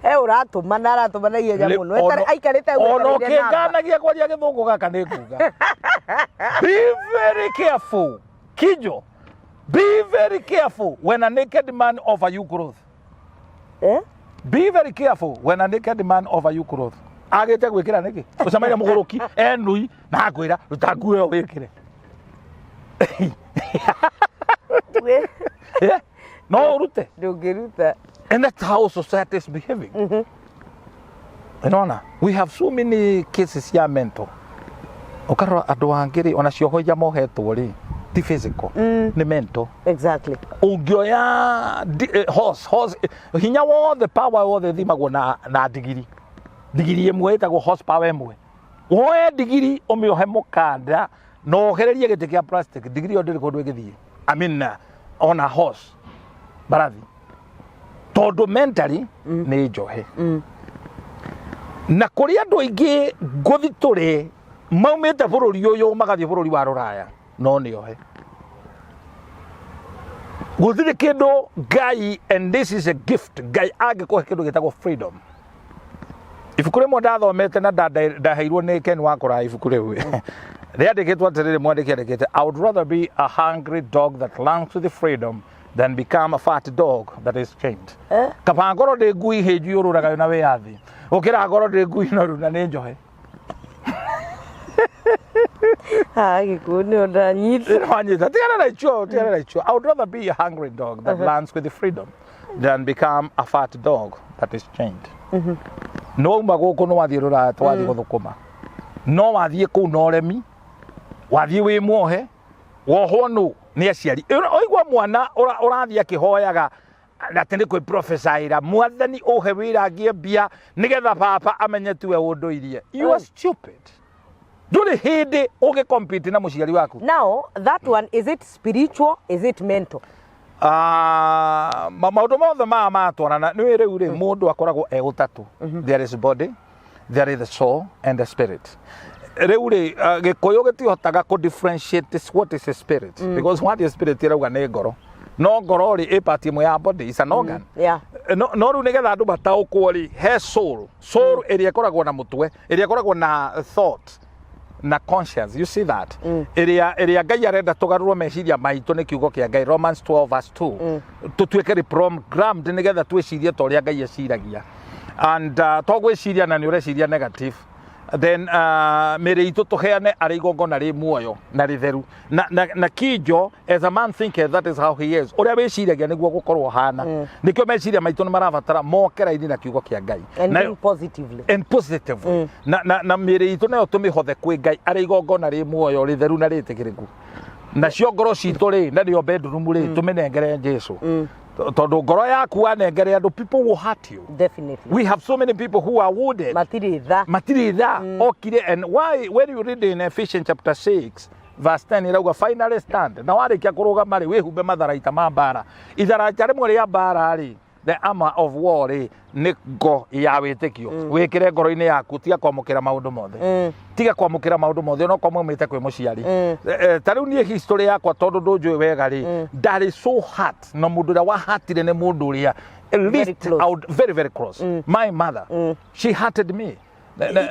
he ũratũma na aratũma na ihenya mũno. Aikarĩte hau ona etereire namba. ũkĩnganagia kwaria gĩthũngũ gaka nĩ nguga, be very careful, Kinjo, be very careful when a naked man offer you clothes. Eh? Be very careful when a naked man offer you clothes. Agĩte gwĩkĩra nĩkĩ ũcemaire mũgũrũki enui na akwĩra ruta nguo ĩyo wĩkĩre? Eh? No ũrute? Ndũngĩruta. And that's how society is behaving. Unaona, we have so many cases ya mental. Ũkarora andũ angĩ rĩ, ona cioho iria mohetwo rĩ, ti physical, nĩ mental. Ũngĩoya horse, hinya wothe, power wothe ĩthimagwo na ndigiri. Ndigiri ĩmwe ĩtagwo horsepower ĩmwe. Woe ndigiri ũmĩohe mũkanda na ohererie gĩtĩ kĩa plastic, ndigiri ĩyo ndĩrĩ kũndũ ĩgĩthiĩ. I mean, ona horse, mbarathi, tondũ mentally nĩ njohe. Na kũrĩ andũ aingĩ ngũthi tũrĩ maumĩte bũrũri ũyũ magathiĩ bũrũri wa rũraya no nĩ ohe gũtirĩ kĩndũ Ngai, and this is a gift Ngai angĩkũhe kĩndũ gĩtagwo freedom. Ibuku rĩmwe ndathomete na ndaheirwo nĩ Ken Wakũra, ibuku rĩu rĩandĩkĩtwo atĩrĩrĩ, mwandĩki andĩkĩte, "I would rather be a hungry dog that learns to the freedom than become a fat dog that is chained." Eh? Kaba ngorwo ndĩ ngui hĩnju yũrũraga na wĩyathi gũkĩra ngorwo ndĩ ngui noru na nĩ njohe. Ha gĩkuũ nĩo ndanyita. Wanyita, tigana na icio, tigana na icio. I would rather be a hungry dog that learns with the freedom than become a fat dog that is chained. No uma gũkũ nĩ wathiĩ rũraya, twathiĩ gũthũkũma, no wathiĩ kũu na ũremi, wathiĩ wĩ muohe, wohwo nũ nĩ aciari. Ũigua mwana ũrathiĩ akĩhoyaga atĩ nĩ kwĩ profesaĩra, mwathani ũhe wĩra ngĩe mbia nĩgetha baba amenye tiwe ũndũirie. You are stupid. Ndũrĩ hĩndĩ ũngĩ compete na mũciari waku. Now that one, is it spiritual, is it mental? Ah, maũndũ mothe maya matwarana. Nĩ rĩu rĩ mũndũ akoragwo e ũtatũ. There is body, there is the soul and the spirit. Rĩu rĩ gĩkũyũ gĩtihotaga kũ differentiate this, what is a spirit, because what is spirit ĩrauga nĩ ngoro, no ngoro rĩ ĩ part ĩmwe ya body, is an organ. No rĩu nĩgetha andũ mataũkwo rĩ, he soul, soul ĩrĩa ĩkoragwo na mũtwe, ĩrĩa ĩkoragwo na thought na conscience, you see that, ĩrĩa Ngai arenda tũgarũrwo meciria maitũ nĩ kiugo kĩa Ngai, Romans 12 verse 2, tũtuĩke reprogrammed nĩgetha twĩcirie ta ũrĩa Ngai eciragia. And to gwĩciria na nĩ ũreciria negative. Then mĩĩrĩ itũ tũheane arĩ igongona rĩ muoyo na rĩtheru na kinjo. As a man thinketh, that is how he is. Ũrĩa wĩciragia nĩguo gũkorwo hana. Nĩkĩo meciria maitũ nĩ marabatara moke raini na kiugo kĩa Ngai. And think positively. And positively. Na mĩĩrĩ itũ nayo tũmĩhothe kwĩ Ngai arĩ igongona rĩ muoyo, rĩtheru na rĩtĩkĩrĩku. Nacio ngoro citũ rĩ, na nĩyo bedroom rĩ, tũmĩnengere Jesu, tondũ ngoro yaku wanengere andũ, people will hurt you. We have so many people who are wounded. Matirĩ tha. Matirĩ tha. Okire, and why, when you read in Ephesians chapter 6 verse 10, irauga, "Finally stand." Na warĩkia kũrũgama rĩ, wĩhumbe matharaita ma mbara. Itharaita rĩmwe rĩa mbara rĩ, the armor of war rĩ, nĩ ngo ya wĩtĩkio. Wĩkĩre ngoro-inĩ yaku. Tiga kwamũkĩra maũndũ mothe. Tiga kwamũkĩra maũndũ mothe onokorwo maumĩte kwĩ mũciari. Ta rĩu niĩ history yakwa, tondũ ndũnjũĩ wega rĩ, ndarĩ so hurt na mũndũ ũrĩa wahatire nĩ mũndũ ũrĩa at least close. I would, very very close, my mother. She hurted me.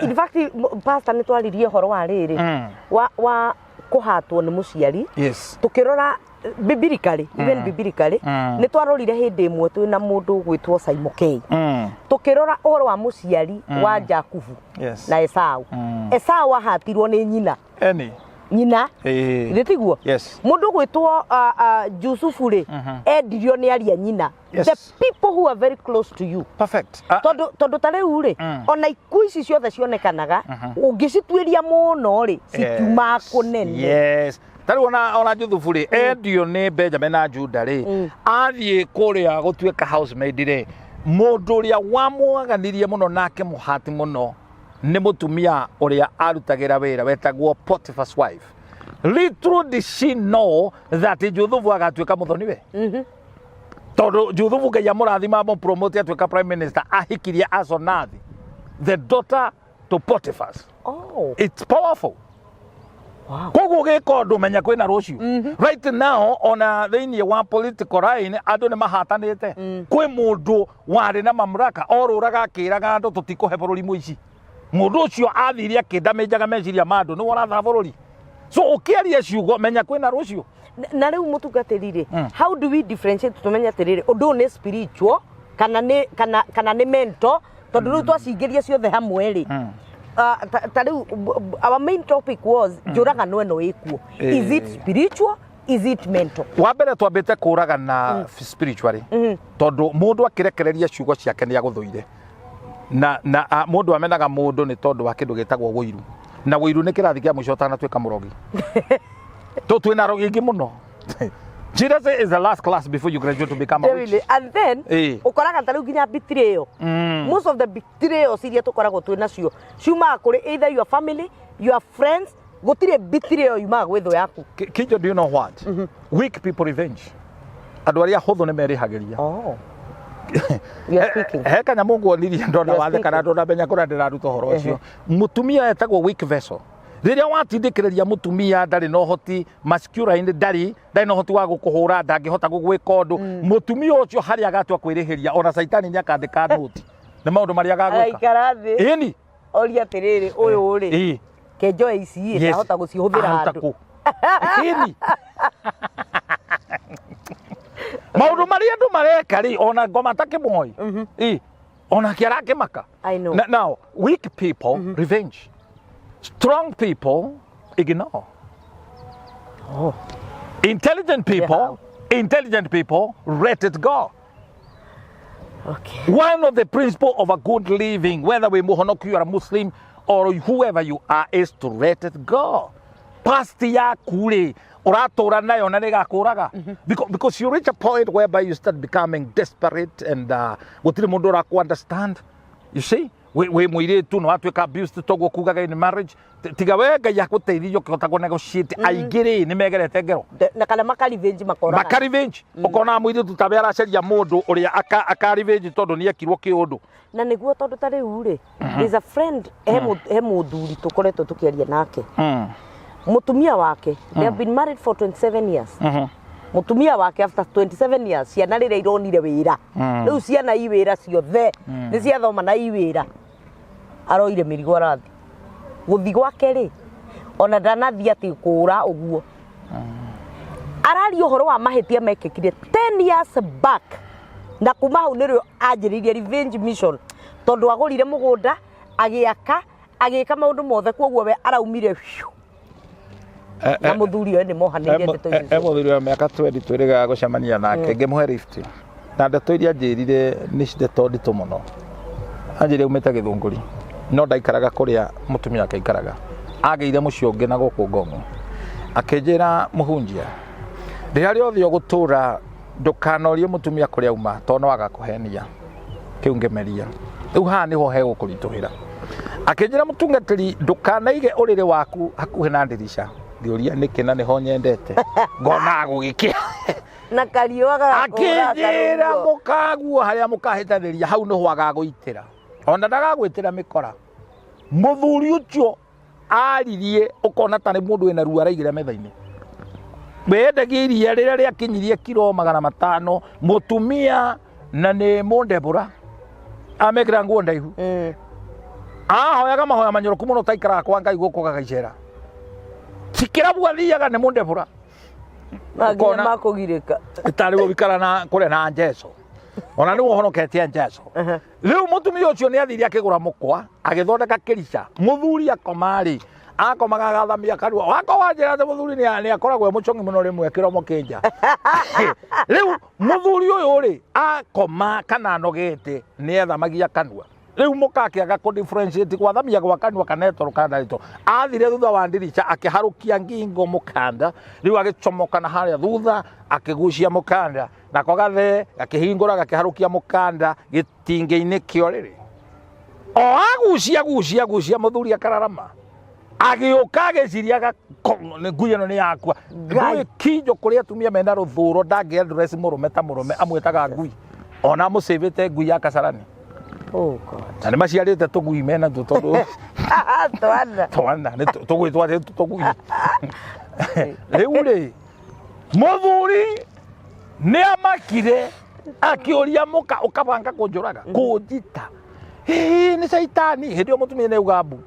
In fact, pastor, nĩ twaririe ũhoro wa rĩrĩ wa kũhatwo nĩ mũciari. Tukĩrora biblically, even biblically, nĩ twarorire hĩndĩ ĩmwe twĩna mũndũ gwĩtwo Simon K. Tukĩrora ũhoro wa mũciari wa Jakubu na Esau. Esau ahatirwo nĩ nyina. Any Nyina. Githĩ tiguo? Yes. Mũndũ gwĩtwo Jusufu rĩ, endirio nĩ aria nyina. The people who are very close to you. Perfect. Tondũ ta rĩu rĩ, ona ikuũ ici ciothe cionekanaga, ũngĩcituĩria mũno rĩ, citiumaga kũnene. Yes, ta rĩu ona Juthubu rĩ, endio nĩ Benjamin na Juda rĩ, athiĩ kũrĩa gũtuĩka housemaid rĩ, mũndũ ũrĩa wamwaganirie mũno nake mũhati mũno nĩ mũtumia ũrĩa arutagĩra wĩra wetagwo Potiphar's wife. Little did she know that Juthubu agatuĩka mũthoniwe, tondũ Juthubu Ngai amũrathima, amũpromote, atuĩka prime minister, ahikirie Asenath, the daughter to Potiphar's. It's powerful. Koguo gĩka ũndũ, menya kwĩna rũciũ. Right now, ona thĩinĩ wa political line, andũ nĩ mahatanĩte. Kwĩ mũndũ warĩ na mamlaka orũraga akĩraga andũ, "Tũtikũhe bũrũri mũici." Mũndũ ũcio athire akĩndamĩnjaga meciria ma andũ, nĩwe ũrathaga bũrũri. So ũkĩaria ciugo, menya kwĩna rũciũ. Na rĩu mũtungatĩri rĩ, how do we differentiate tũmenye atĩrĩrĩ, ũndũ ũyũ nĩ spiritual kana nĩ mental? Tondũ rĩu twacingĩria ciothe hamwe rĩ, ta rĩu our main topic was njũragano ĩno ĩkuo. Is it spiritual? Is it mental? Wa mbere, twambĩte kũragana spiritually, tondũ mũndũ akĩrekereria ciugo ciake nĩ agũthũire na mũndũ amenaga mũndũ nĩ tondũ wa kĩndũ gĩtagwo wũiru, na wũiru nĩ kĩrathi kĩa mũico ũtanatuĩka mũrogi. Tũ twĩna arogi aingĩ mũno. Jesus is the last class before you graduate to become a witch. Really. And then ũkoraga ta rĩu nginya betrayal, most of the betrayals iria tũkoragwo twĩ nacio ciumaga kũrĩ either your family, your friends. Gũtirĩ betrayal yumaga gwĩ thũ yaku. Kinjo, do you know what? Weak people revenge. Andũ arĩa ahũthũ nĩ merĩhagĩria. Oh. You are speaking. He kanyamũ nguonirie ndona You are watheka na speaking. ndonamenya kũrĩa ndĩraruta ũhoro ũcio. Mũtumia etagwo weak vessel. Rĩrĩa watindĩkĩrĩria mũtumia, ndarĩ na ũhoti masculine, ndarĩ na ũhoti wa gũkũhũra, ndangĩhota gũgwĩka ũndũ. Mũtumia ũcio harĩa agatua kwĩrĩhĩria, ona caitani nĩ akandĩka nũti nĩ maũndũ marĩa agagwĩka. Araikara thĩ. Ĩni. Oria atĩrĩrĩ, ũyũ rĩ, kenjoe ici ĩ, ndahota gũcihũthĩra Ahota handũ. kũ ĩni maũndũ marĩa andũ mareka rĩ, ona ngoma ta kĩmoi ĩ, onake arakĩmaka. I know. Now, weak people revenge, strong people ignore. Intelligent people, intelligent people let it go. One of the principle of a good living, whether we muhonoki or a Muslim or whoever you are, is to let it go. Past yaku rĩ, ũratũra nayo na nĩgakũraga, because you reach a point whereby you start becoming desperate and gũtirĩ mũndũ ũrakũ understand. You see, wĩ mũirĩtu nĩ watuĩka abused, toguo kugaga in marriage. Tiga we Ngai akũteithirie ũkĩhota kũ negotiate, aingĩ rĩ nĩ megerete ngero. Na kana makarevenge, makoraga. Maka revenge. Ũkona mũirĩtu tawe aracaria mũndũ ũrĩa aka revenge tondũ nĩ ekirwo kĩũndũ. Na nĩguo, tondũ ta rĩu rĩ, there's a friend, he mũthuri tũkoretwo tũkĩaria nake, mũtumia wake, they have been married for 27 years. Mũtumia wake after 27 years, ciana rĩrĩa ironire wĩra, rĩu ciana i wĩra ciothe nĩ ciathoma na i wĩra, aroire mĩrigo arathi gũthi gwake rĩ, ona ndanathiĩ atĩ kũũra ũguo. Araria ũhoro wa mahĩtia mekĩkire 10 years back, na kuma hau nĩrĩo anjĩrĩirie revenge mission, tondũ agũrire mũgũnda, agĩaka, Agĩka maũndũ mothe, koguo we araumire biũ na mũthuri ũyũ nĩ mohanĩire ndeto icio E ciothe. Mũthuri wa mĩaka 20 twĩrĩgaga gũcemania nake, ngĩmũhe lift, na ndeto iria anjĩrire nĩ ndeto nditũ mũno. Anjĩrire aumĩte Gĩthũngũri, no ndaikaraga kũrĩa mũtumia wake aikaraga, agĩire mũciĩ ũngĩ na gũkũ Ngong'o. Akĩnjĩra, mũhunjia, rĩrĩa rĩothe ũgũtũra ndũkanorie mũtumia kũrĩa auma, tondũ no agakũhenia. Kĩu ngĩmeria rĩu haha nĩho hegũkũritũhĩra. Akĩnjĩra, mũtungatĩri, ndũkanaige ũrĩrĩ waku hakuhĩ na ndirica. Ngĩũria nĩkĩ, na nĩho nyendete ngona gũgĩkĩa. Na kariũa gagakũhũra. Akĩnjĩra karũguo. Mũkaguo harĩa mũkahĩtanĩria, hau nĩho agagũitĩra, ona ndagagwĩtĩra mĩkora. Mũthuri ũcio aririe ũkona tarĩ mũndũ wĩna ruo araigĩra metha-inĩ. Wendagia iria rĩrĩa rĩakinyirie kiro 500, mũtumia na nĩ mũndebũra, amekĩra nguo ndaihu, ahoyaga mahoya manyoroku mũno, taikaraga kwa Ngai gũkũ gagaicera cikĩrabu athiaga nĩ mũndebũra. Na nginya Ũkona- makũgirĩka. Tarĩ gũikara na kũrĩa na Jesu, ona nĩ ũhonoketie Jesu. Rĩu mũtumia ũcio nĩ athire akĩgũra mũkwa, agĩthondeka kĩrica. Mũthuri akoma-rĩ, akomaga agathamia kanua wako wanjĩra atĩ mũthuri nĩ akoragwo e mũcong'i mũno, rĩmwe kĩromo kĩnja. Rĩu mũthuri ũyũ rĩ, akoma kana anogete, nĩ ethamagia kanua. Rĩu mũka akĩaga kũ differentiate gwathamia gwa kanua kana etoro kana ndarĩ toro. Athire thutha wa ndirica, akĩharũkia ngingo mũkanda, rĩu agĩcomoka na harĩa thutha, akĩgucia mũkanda, nako gathee gakĩhingũra, gakĩharũkia mũkanda gĩtingĩ-inĩ kĩa ũrĩrĩ. O agucia gucia gucia, mũthuri akararama, agĩũka agĩciria ngui ĩno nĩ yakua. Ngai. Ngui kinjo kũrĩ atumia mena rũthũro, ndangĩ address mũrũme ta mũrũme, amwĩtaga ngui, ona amũcĩvĩte ngui ya Kasarani. Oh God. Na nĩ maciarĩte tũgui mena tuo tondũ Twana. Twana nĩ tũgwĩtwo atĩ tũgui. Rĩu rĩ, mũthuri nĩ amakire, akĩũria mũka, ũkabanga kũnjũraga kũnjita? Ĩĩ, nĩ caitani. Hĩndĩ ĩyo mũtumia nĩ auga mbu.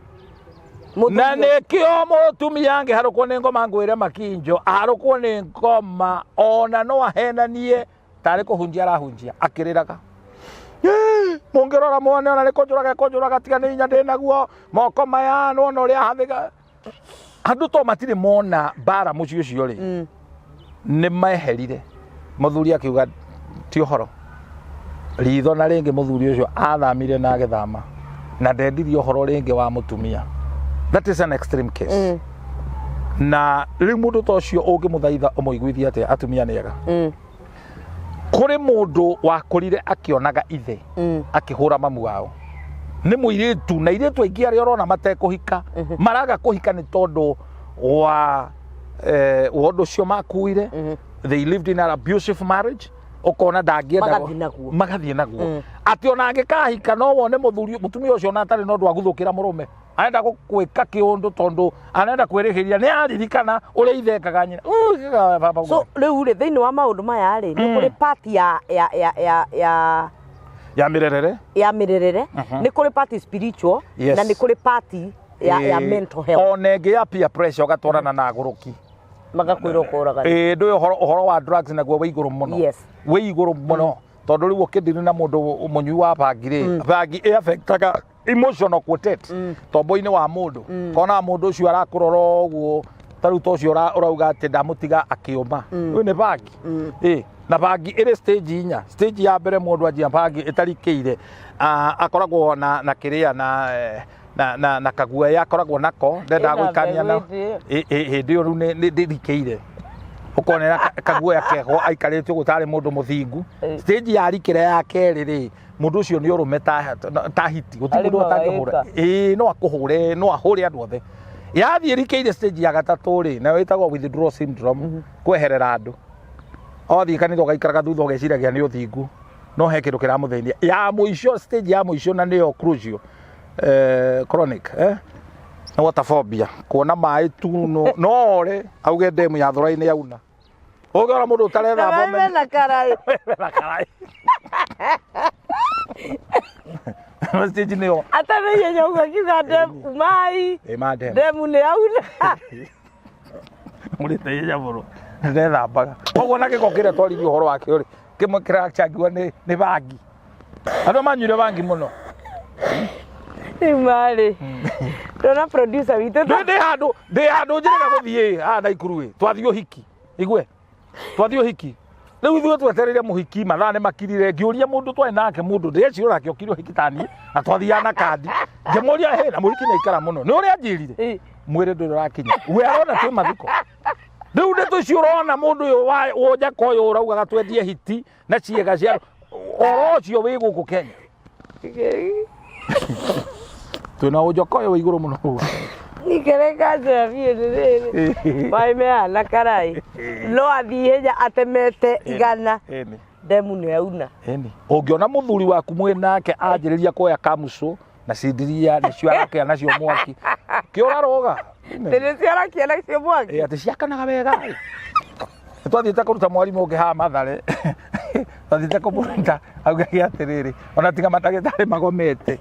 Na nĩkĩo mũtumia angĩharũkwo nĩ ngoma, ngwĩre makinjo, aharũkwo nĩ ngoma ona no ahenanie tarĩ kũhunjia arahunjia akĩrĩraga. "Ĩĩ, mũngĩrora muone ona nĩ kũnjũraga kũnjũraga, tiga nĩ hinya ndĩ naguo moko maya, nĩwona ũrĩa hathĩga." Andũ to matirĩ mona mbara mũciĩ ũcio rĩ, nĩ meherire. Mũthuri akiuga ti ũhoro ritho, na rĩngĩ mũthuri ũcio athamire na agĩthama na ndendirie ũhoro rĩngĩ wa mũtumia. That is an extreme case. Na rĩu mũndũ ta ũcio ũngĩmũthaitha ũmũiguithie atĩa atumia nĩ ega? Kũrĩ mũndũ wakũrire akĩonaga ithe akĩhũra mamu wao. Nĩ mũirĩtu, na irĩtu aingĩ arĩa ũrona matekũhika, maraga kũhika nĩ tondũ wa wa ũndũ ũcio makuire. They lived in an abusive marriage, ũkona ndangĩenda. Magathiĩ naguo. Magathiĩ naguo atĩ ona angĩkahika, no wone mũthuri mũtumia ũcio ona atarĩ na ũndũ wa guthũkĩra mũrũme, arenda gũkwĩka kĩũndũ tondũ arenda kwĩrĩhĩria, nĩ aririkana ũrĩa ithe ekaga nyina. Baba. So rĩu rĩ, thĩinĩ wa maũndũ maya rĩ, nĩ kũrĩ part ya ya mĩrerere. Ya mĩrerere, nĩ kũrĩ part spiritual, na nĩ kũrĩ part ya mental health. Ona ĩngĩ ya peer pressure, ũgatwarana na agũrũki. Magakwĩra ũkoraga. Ĩĩ, ndũĩ ũhoro wa drugs naguo wĩ igũrũ mũno. Wĩ igũrũ mũno, tondũ rĩu ũkĩndiri na mũndũ mũnyui wa bangi rĩ, bangi ĩ affectaga emotional quotient tombo-inĩ wa mũndũ. Kona mũndũ ũcio arakũrora ũguo, ta rĩu ta ũcio ũrauga atĩ ndamũtiga akĩũma, ũyũ nĩ bangi. Ĩ, na bangi ĩrĩ stage inya. Stage ya mbere, mũndũ anjia bangi ĩtarikĩire, akoragwo na kĩrĩa na eh, na na na kaguoya akoragwo nako, ndendaga Ĩna gũikania na mbegũ ĩndĩ ĩyo. Hĩndĩ ĩyo rĩu nĩ ndĩrikĩire, ũkonera kaguoya keho, aikarĩte ũguo tarĩ mũndũ mũthingu. Stage ya rikĩra ya kerĩ rĩ, mũndũ ũcio nĩ ũrũme ta hiti, gũtirĩ mũndũ Arĩmaga atangĩhũra. ĩka. Ĩĩ, no akũhũre, no ahũre andũ othe. Yathiĩ rikĩire stage ya gatatũ rĩ, nayo ĩtagwo withdrawal syndrome, kweherera andũ. Wathiĩ kanitha ũgaikaraga thutha, ũgeciragia nĩ ũthingu, no he kĩndũ kĩramũthĩnia. Ya mũico, stage ya mũico, na nĩyo crucial, chronic, nĩ water phobia, kuona maĩ tu no ore auge ndemu ya thora-inĩ yauna. Ũngĩona mũndũ ũtarethamba Na mena karai. Mena karai. Stage nĩyo Atamenya nyauga akiuga ndemu mai. Ĩ ma ndemu. Ndemu nĩ yauna. Mũrĩte ihenya mũno, ndethambaga koguo na gĩko kĩrĩa twaririe ũhoro wakĩo rĩ, kĩmwe kĩrachangiwa nĩ bangi, andũ manyuire bangi mũno. Rĩu marĩ ndona producer witũ Ndĩ handũ, ndĩ handũ njĩrĩga gũthiĩ haha Naikuru ĩ, twathiĩ ũhiki, igue twathiĩ ũhiki. Rĩu ithuĩ twetereire mũhiki, mathaa nĩ makirire, ngĩũria mũndũ twarĩ nake, mũndũ ndĩreciria onake okire ũhiki taniĩ, na twathiaga na kandi, ngĩmũria hĩ, na mũhiki nĩ aikara mũno, nĩ ũrĩa anjĩrire Ĩ. mwĩrĩ ndũrĩ ũrakinya, we arona twĩ mathiko. Rĩu ndeto icio ũrona mũndũ ũyũ wa njaka ũyũ ũraugaga twendie hiti na ciĩga cia oro ũcio wĩ gũkũ Kenya, twĩna ũnjoka ũyũ wĩ igũrũ mũno. Nikereka njĩra biũ nĩ rĩrĩ maĩ mehana karai no athiĩ ihenya atemete 100 Ĩni. ndemu nĩ auna. Ĩni. Ũngĩona mũthuri waku mwĩ nake anjĩrĩria kuoya kamucũ na cindiria nĩcio arakĩa nacio mwaki, kĩ ũraroga Tĩ nĩcio arakia nacio mwaki. Ĩ, atĩ ciakanaga wega. Nĩ twathiĩte kũruta mwarimũ ũngĩ haha Mathare, twathiĩte kũmũruta, augage atĩrĩrĩ, ona tiga mandagĩtarĩ magomete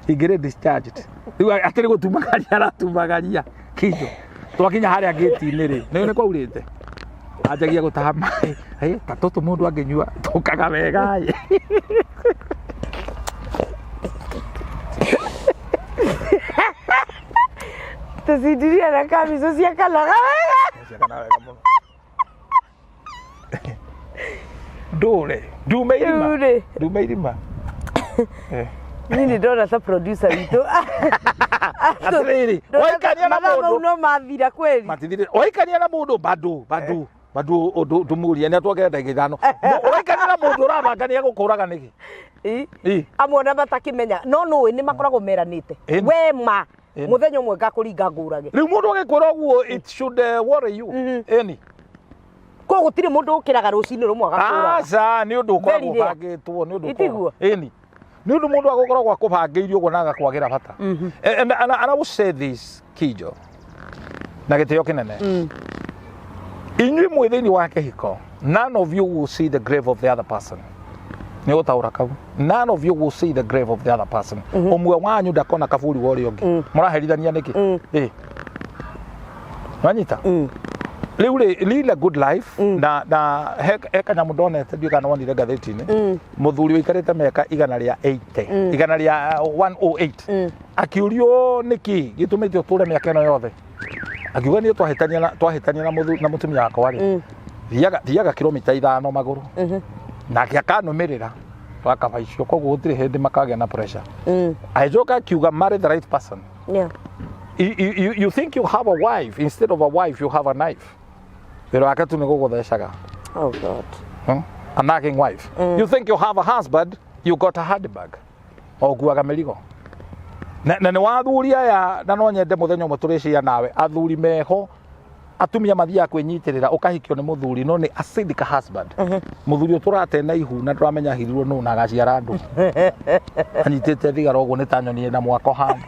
ingĩrĩ discharged. Rĩu atĩrĩ gũtumagaria aratumagaria kinjo, twakinya harĩa ngĩti-inĩ rĩ, nĩ nĩ kwaurĩte, anjagia gũtaha maĩ. Ĩ, ta tũtũ mũndũ angĩnyua tũkaga wega ĩ. Tũcindiria na kamicũ ciakanaga wega. Ciakanaga wega mũno. Ndũre ndume irima. Rĩu rĩ. Ndume irima. Niĩ nĩ ndona ta producer witũ. Atĩrĩrĩ, waikania na Mathaa mau mũndũ no mathira kweli. Matithire. Waikania na mũndũ bado bado bado ũndũ ndũmũrie nĩ atwongerera ndagĩka 5. Waikania na mũndũ ũrabanga nĩ egũkũraga nĩkĩ? Ĩ. Ĩ. Amwe ona matakĩmenya no nũĩ nĩ makoragwo meranĩte. Ĩni. We ma Ĩni. mũthenya ũmwe ngakũringa ngũrage. Rĩu mũndũ agĩkwĩra ũguo, it should worry you. Ĩni. Ko gũtirĩ mũndũ ũkĩraga rũcinĩ rũmwe agakũraga. Aca, nĩ ũndũ ũkoragwo Very rare. ũbangĩtwo, nĩ ũndũ Itiguo? ũkoragwo. Ĩni. Nĩ ũndũ mũndũ agũkoragwo akũbangĩirie ũguo na agakwagĩra bata. And I will say this, Kijo, na gĩtĩo kĩnene. Inyuĩ mwĩ thĩinĩ wa kĩhiko, none of you will see the grave of the other person. Nĩ gũtaũra kau. None of you will see the grave of the other person. Ũmwe wanyu ndakona kaburi wa ũrĩa ũngĩ. Mũraherithania nĩkĩ? Ĩ. Wanyita? Rĩu rĩ, lead a good life na he kanyamũ ndonete, ndiũĩ kana wonire ngathĩti-inĩ, mũthuri ũikarĩte mĩaka 180, 108, akĩũrio nĩkĩ gĩtũmĩte ũtũre mĩaka ĩno yothe, akiuga niĩ twahĩtania na mũtumia wakwa rĩ, thiaga kilomita 5 magũrũ nake akanũmĩrĩra twakaba icio, koguo gũtirĩ hĩndĩ makagĩa na pressure. Agĩcoka akiuga, marry the right person. You think you have a wife, instead of a wife you have a knife. Wĩra wake tu nĩ gũgũthecaga. Oh God. A nagging wife. You think you have a husband, you got a handbag. O nguaga mĩrigo. Na nĩ wathuri aya, na no nyende mũthenya ũmwe tũrĩcia nawe, athuri meho atumia mathiaga kwĩnyitĩrĩra, ũkahikio nĩ mũthuri no nĩ acidic husband, mũthuri ũtũrate na ihu na ndũramenya hirirwo nũ na agaciara andũ anyitĩte thigara ũguo nĩ ta nyoni na mwako hana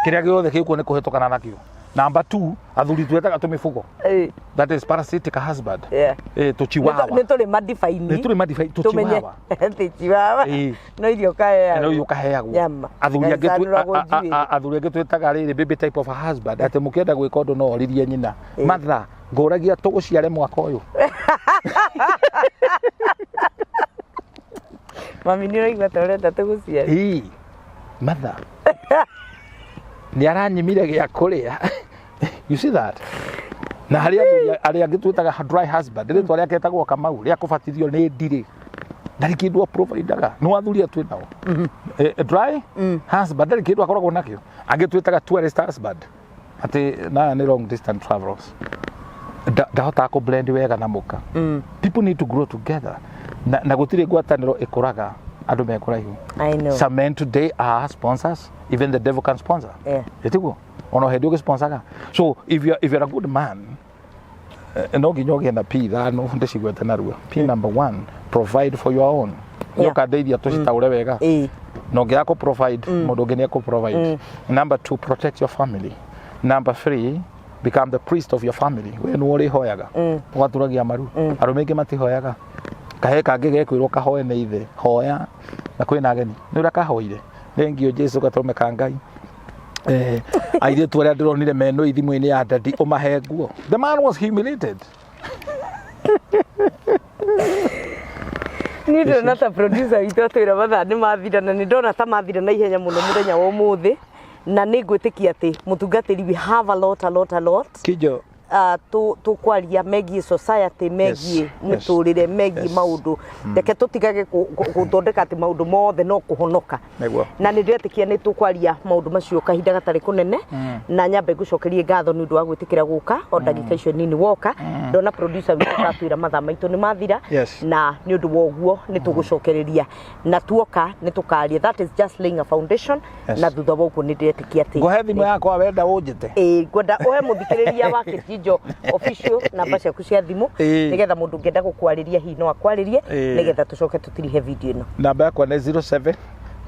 kĩrĩa gĩothe gĩkuo nĩ kũhĩtũkana nakĩo. Number 2, athuri twetaga tũmĩbugo. That is parasitic husband. Tũchiwawa. Nĩ tũrĩ madibaini. Nĩ tũrĩ madibaini, Tũmenye tũchiwawa. atĩ chiwawa no irio ũkaheagwo. No irio ũkaheagwo. Nyama. Athuri Na angĩ icanũragwo njuĩrĩ. Athuri angĩ twĩtaga rĩrĩ baby type of a husband, atĩ mũkĩenda gwĩka ũndũ no oririe nyina, mother, ngũragia tũgũciare mwaka ũyũ. Mami, nĩ ũraigua ta ũrenda tũgũciare? Ĩĩ, mother nĩ aranyimire gĩa kũrĩa. You see that? Na harĩ athuri arĩa angĩ twĩtaga dry husband, rĩtwa rĩake etagwo Kamau, rĩa kũbatithio nĩ ndirĩ, ndarĩ kĩndũ aprovidaga. Nĩ athuri atwĩ nao. Dry husband ndarĩ kĩndũ akoragwo nakĩo. Angĩ twĩtaga tourist husband, atĩ naya nĩ long distance travels. Ndahotaga kũ blend wega na mũka. People need to grow together, na gũtirĩ ngwatanĩro ĩkũraga andũ me kũraihu. I know. Some men today are sponsors. Even the devil can sponsor. Ĩtiguo ona hĩndĩ ũgĩsponsaga. So if you're a good man, no nginya ũgĩe na P 5 ndĩcigwete narua. P number 1, provide for your own. Nĩ ũkandeithia tũcitaũre wega. Na ũngĩaga kũ provide, mũndũ ũngĩ nĩ ekũ provide. Number 2, protect your family. Number 3, become the priest of your family. We nĩwe ũrĩhoyaga, ũgaturagia maru. Arũme aingĩ matihoyaga. Kahe kangĩ gekwĩrwo kahoe nĩ ithe, hoya na kwĩna ageni, nĩ ũrĩa kahoire, thengio Jesu gatũrũme ka Ngai. Airĩtu arĩa ndĩronire meno thimũ-inĩ ya dadi, ũmahe nguo. The man was humiliated. Niĩ ndĩrona ta producer witũ atwĩra mathaa nĩ mathira, na nĩ ndona ta mathira na ihenya mũno mũthenya wa ũmũthĩ, na nĩ ngwĩtĩkia atĩ mũtungatĩri, we have a lot, a lot, a lot Kijo. Tũkwaria megiĩ society, megiĩ mĩtũrĩre, megiĩ maũndũ. Reke tũtigage gũthondeka atĩ maũndũ mothe no kũhonoka. Na nĩ ndĩretĩkia nĩ tũkwaria maũndũ macio kahinda gatarĩ kũnene, na nyambe ngũcokerie ngatho nĩ ũndũ wa gwĩtĩkĩra gũka o ndagĩka icio nini woka. Ndona producer witũ atwĩra mathaa maitũ nĩ mathira, na nĩ ũndũ wa ũguo nĩ tũgũcokereria na tuoka nĩ tũkaria. That is just laying a foundation. Na thutha wa ũguo nĩ ndĩretĩkia atĩ Ngũhe thimũ yakwa, wenda ũnjĩte. Ĩĩ, ngwenda ũhe mũthikĩrĩria wa Kĩtinjo Official namba ciaku cia thimũ, nĩgetha mũndũ ũngĩenda gũkwarĩria hihi no akwarĩrie, nĩgetha tũcoke tũtirihe video ĩno. Namba yakwa nĩ 07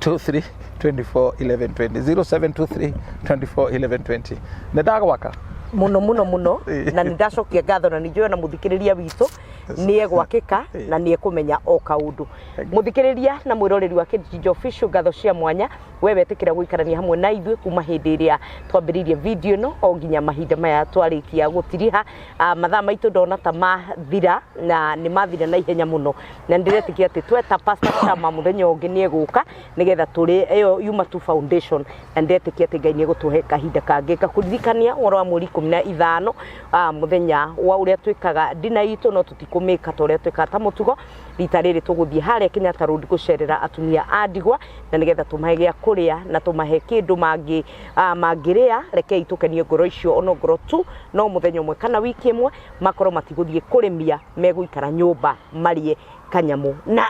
23 24 11 20, 0723 24 11 20. Nĩ ndagwaka. Mũno mũno mũno. Na nĩ ndacokia ngatho, na nĩ njũĩ ona mũthikĩrĩria witũ nĩ egwakĩka na nĩ ekũmenya o kaũndũ. Mũthikĩrĩria na mwĩroreri wa Kĩtinjo Official, ngatho cia mwanya we wetĩkĩra gũikarania hamwe na ithuĩ kuma hĩndĩ ĩrĩa twambĩrĩirie video ĩno o nginya mahinda maya twarĩkia gũtiriha. Mathaa maitũ ndona ta mathira, na nĩ mathira na ihenya mũno, na nĩ ndĩretĩkia atĩ tweta Pastor Chama mũthenya ũngĩ nĩ egũka, nĩgetha tũrĩ ĩyo yuma tu foundation, na ndĩretĩkia atĩ Ngai nĩ egũtũhe kahinda kangĩ. Ngakũririkania ũhoro wa mweri 15, mũthenya wa ũrĩa twĩkaga ndina itũ, no tũtikũmĩka ta ũrĩa twĩkaga ta mũtugo. Rita rĩrĩ tũgũthiĩ harĩa Kenyatta Road gũcerera atumia a ndigwa, na nĩgetha tũmahe gĩa kũrĩa na tũmahe kĩndũ mangĩrĩa. Rekei tũkenie ngoro icio, ona ngoro tu no mũthenya ũmwe kana wiki ĩmwe makorwo matigũthiĩ kũrĩmia, megũikara nyũmba marĩe kanyamũ. Na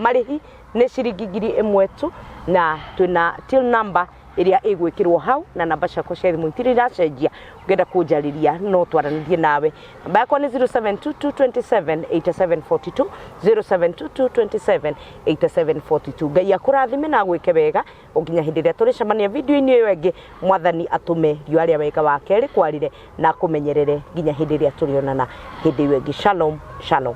marĩhi nĩ ciringi 1000 tu, na twĩna till number ĩrĩa ĩgwĩkĩrwo hau, na namba ciakwa cia thimũ itirĩ iracenjia. Ũngĩenda kũnjarĩria no twaranĩrie nawe, namba yakwa nĩ 0722 27 8742, 0722 27 8742. Ngai akũrathime na agwĩke wega o nginya hĩndĩ ĩrĩa tũrĩcemania video-inĩ ĩyo ĩngĩ. Mwathani atũme riũa rĩa wega wake rĩkwarĩre na akũmenyerere nginya hĩndĩ ĩrĩa tũrĩonana hĩndĩ ĩyo ĩngĩ. Shalom, shalom.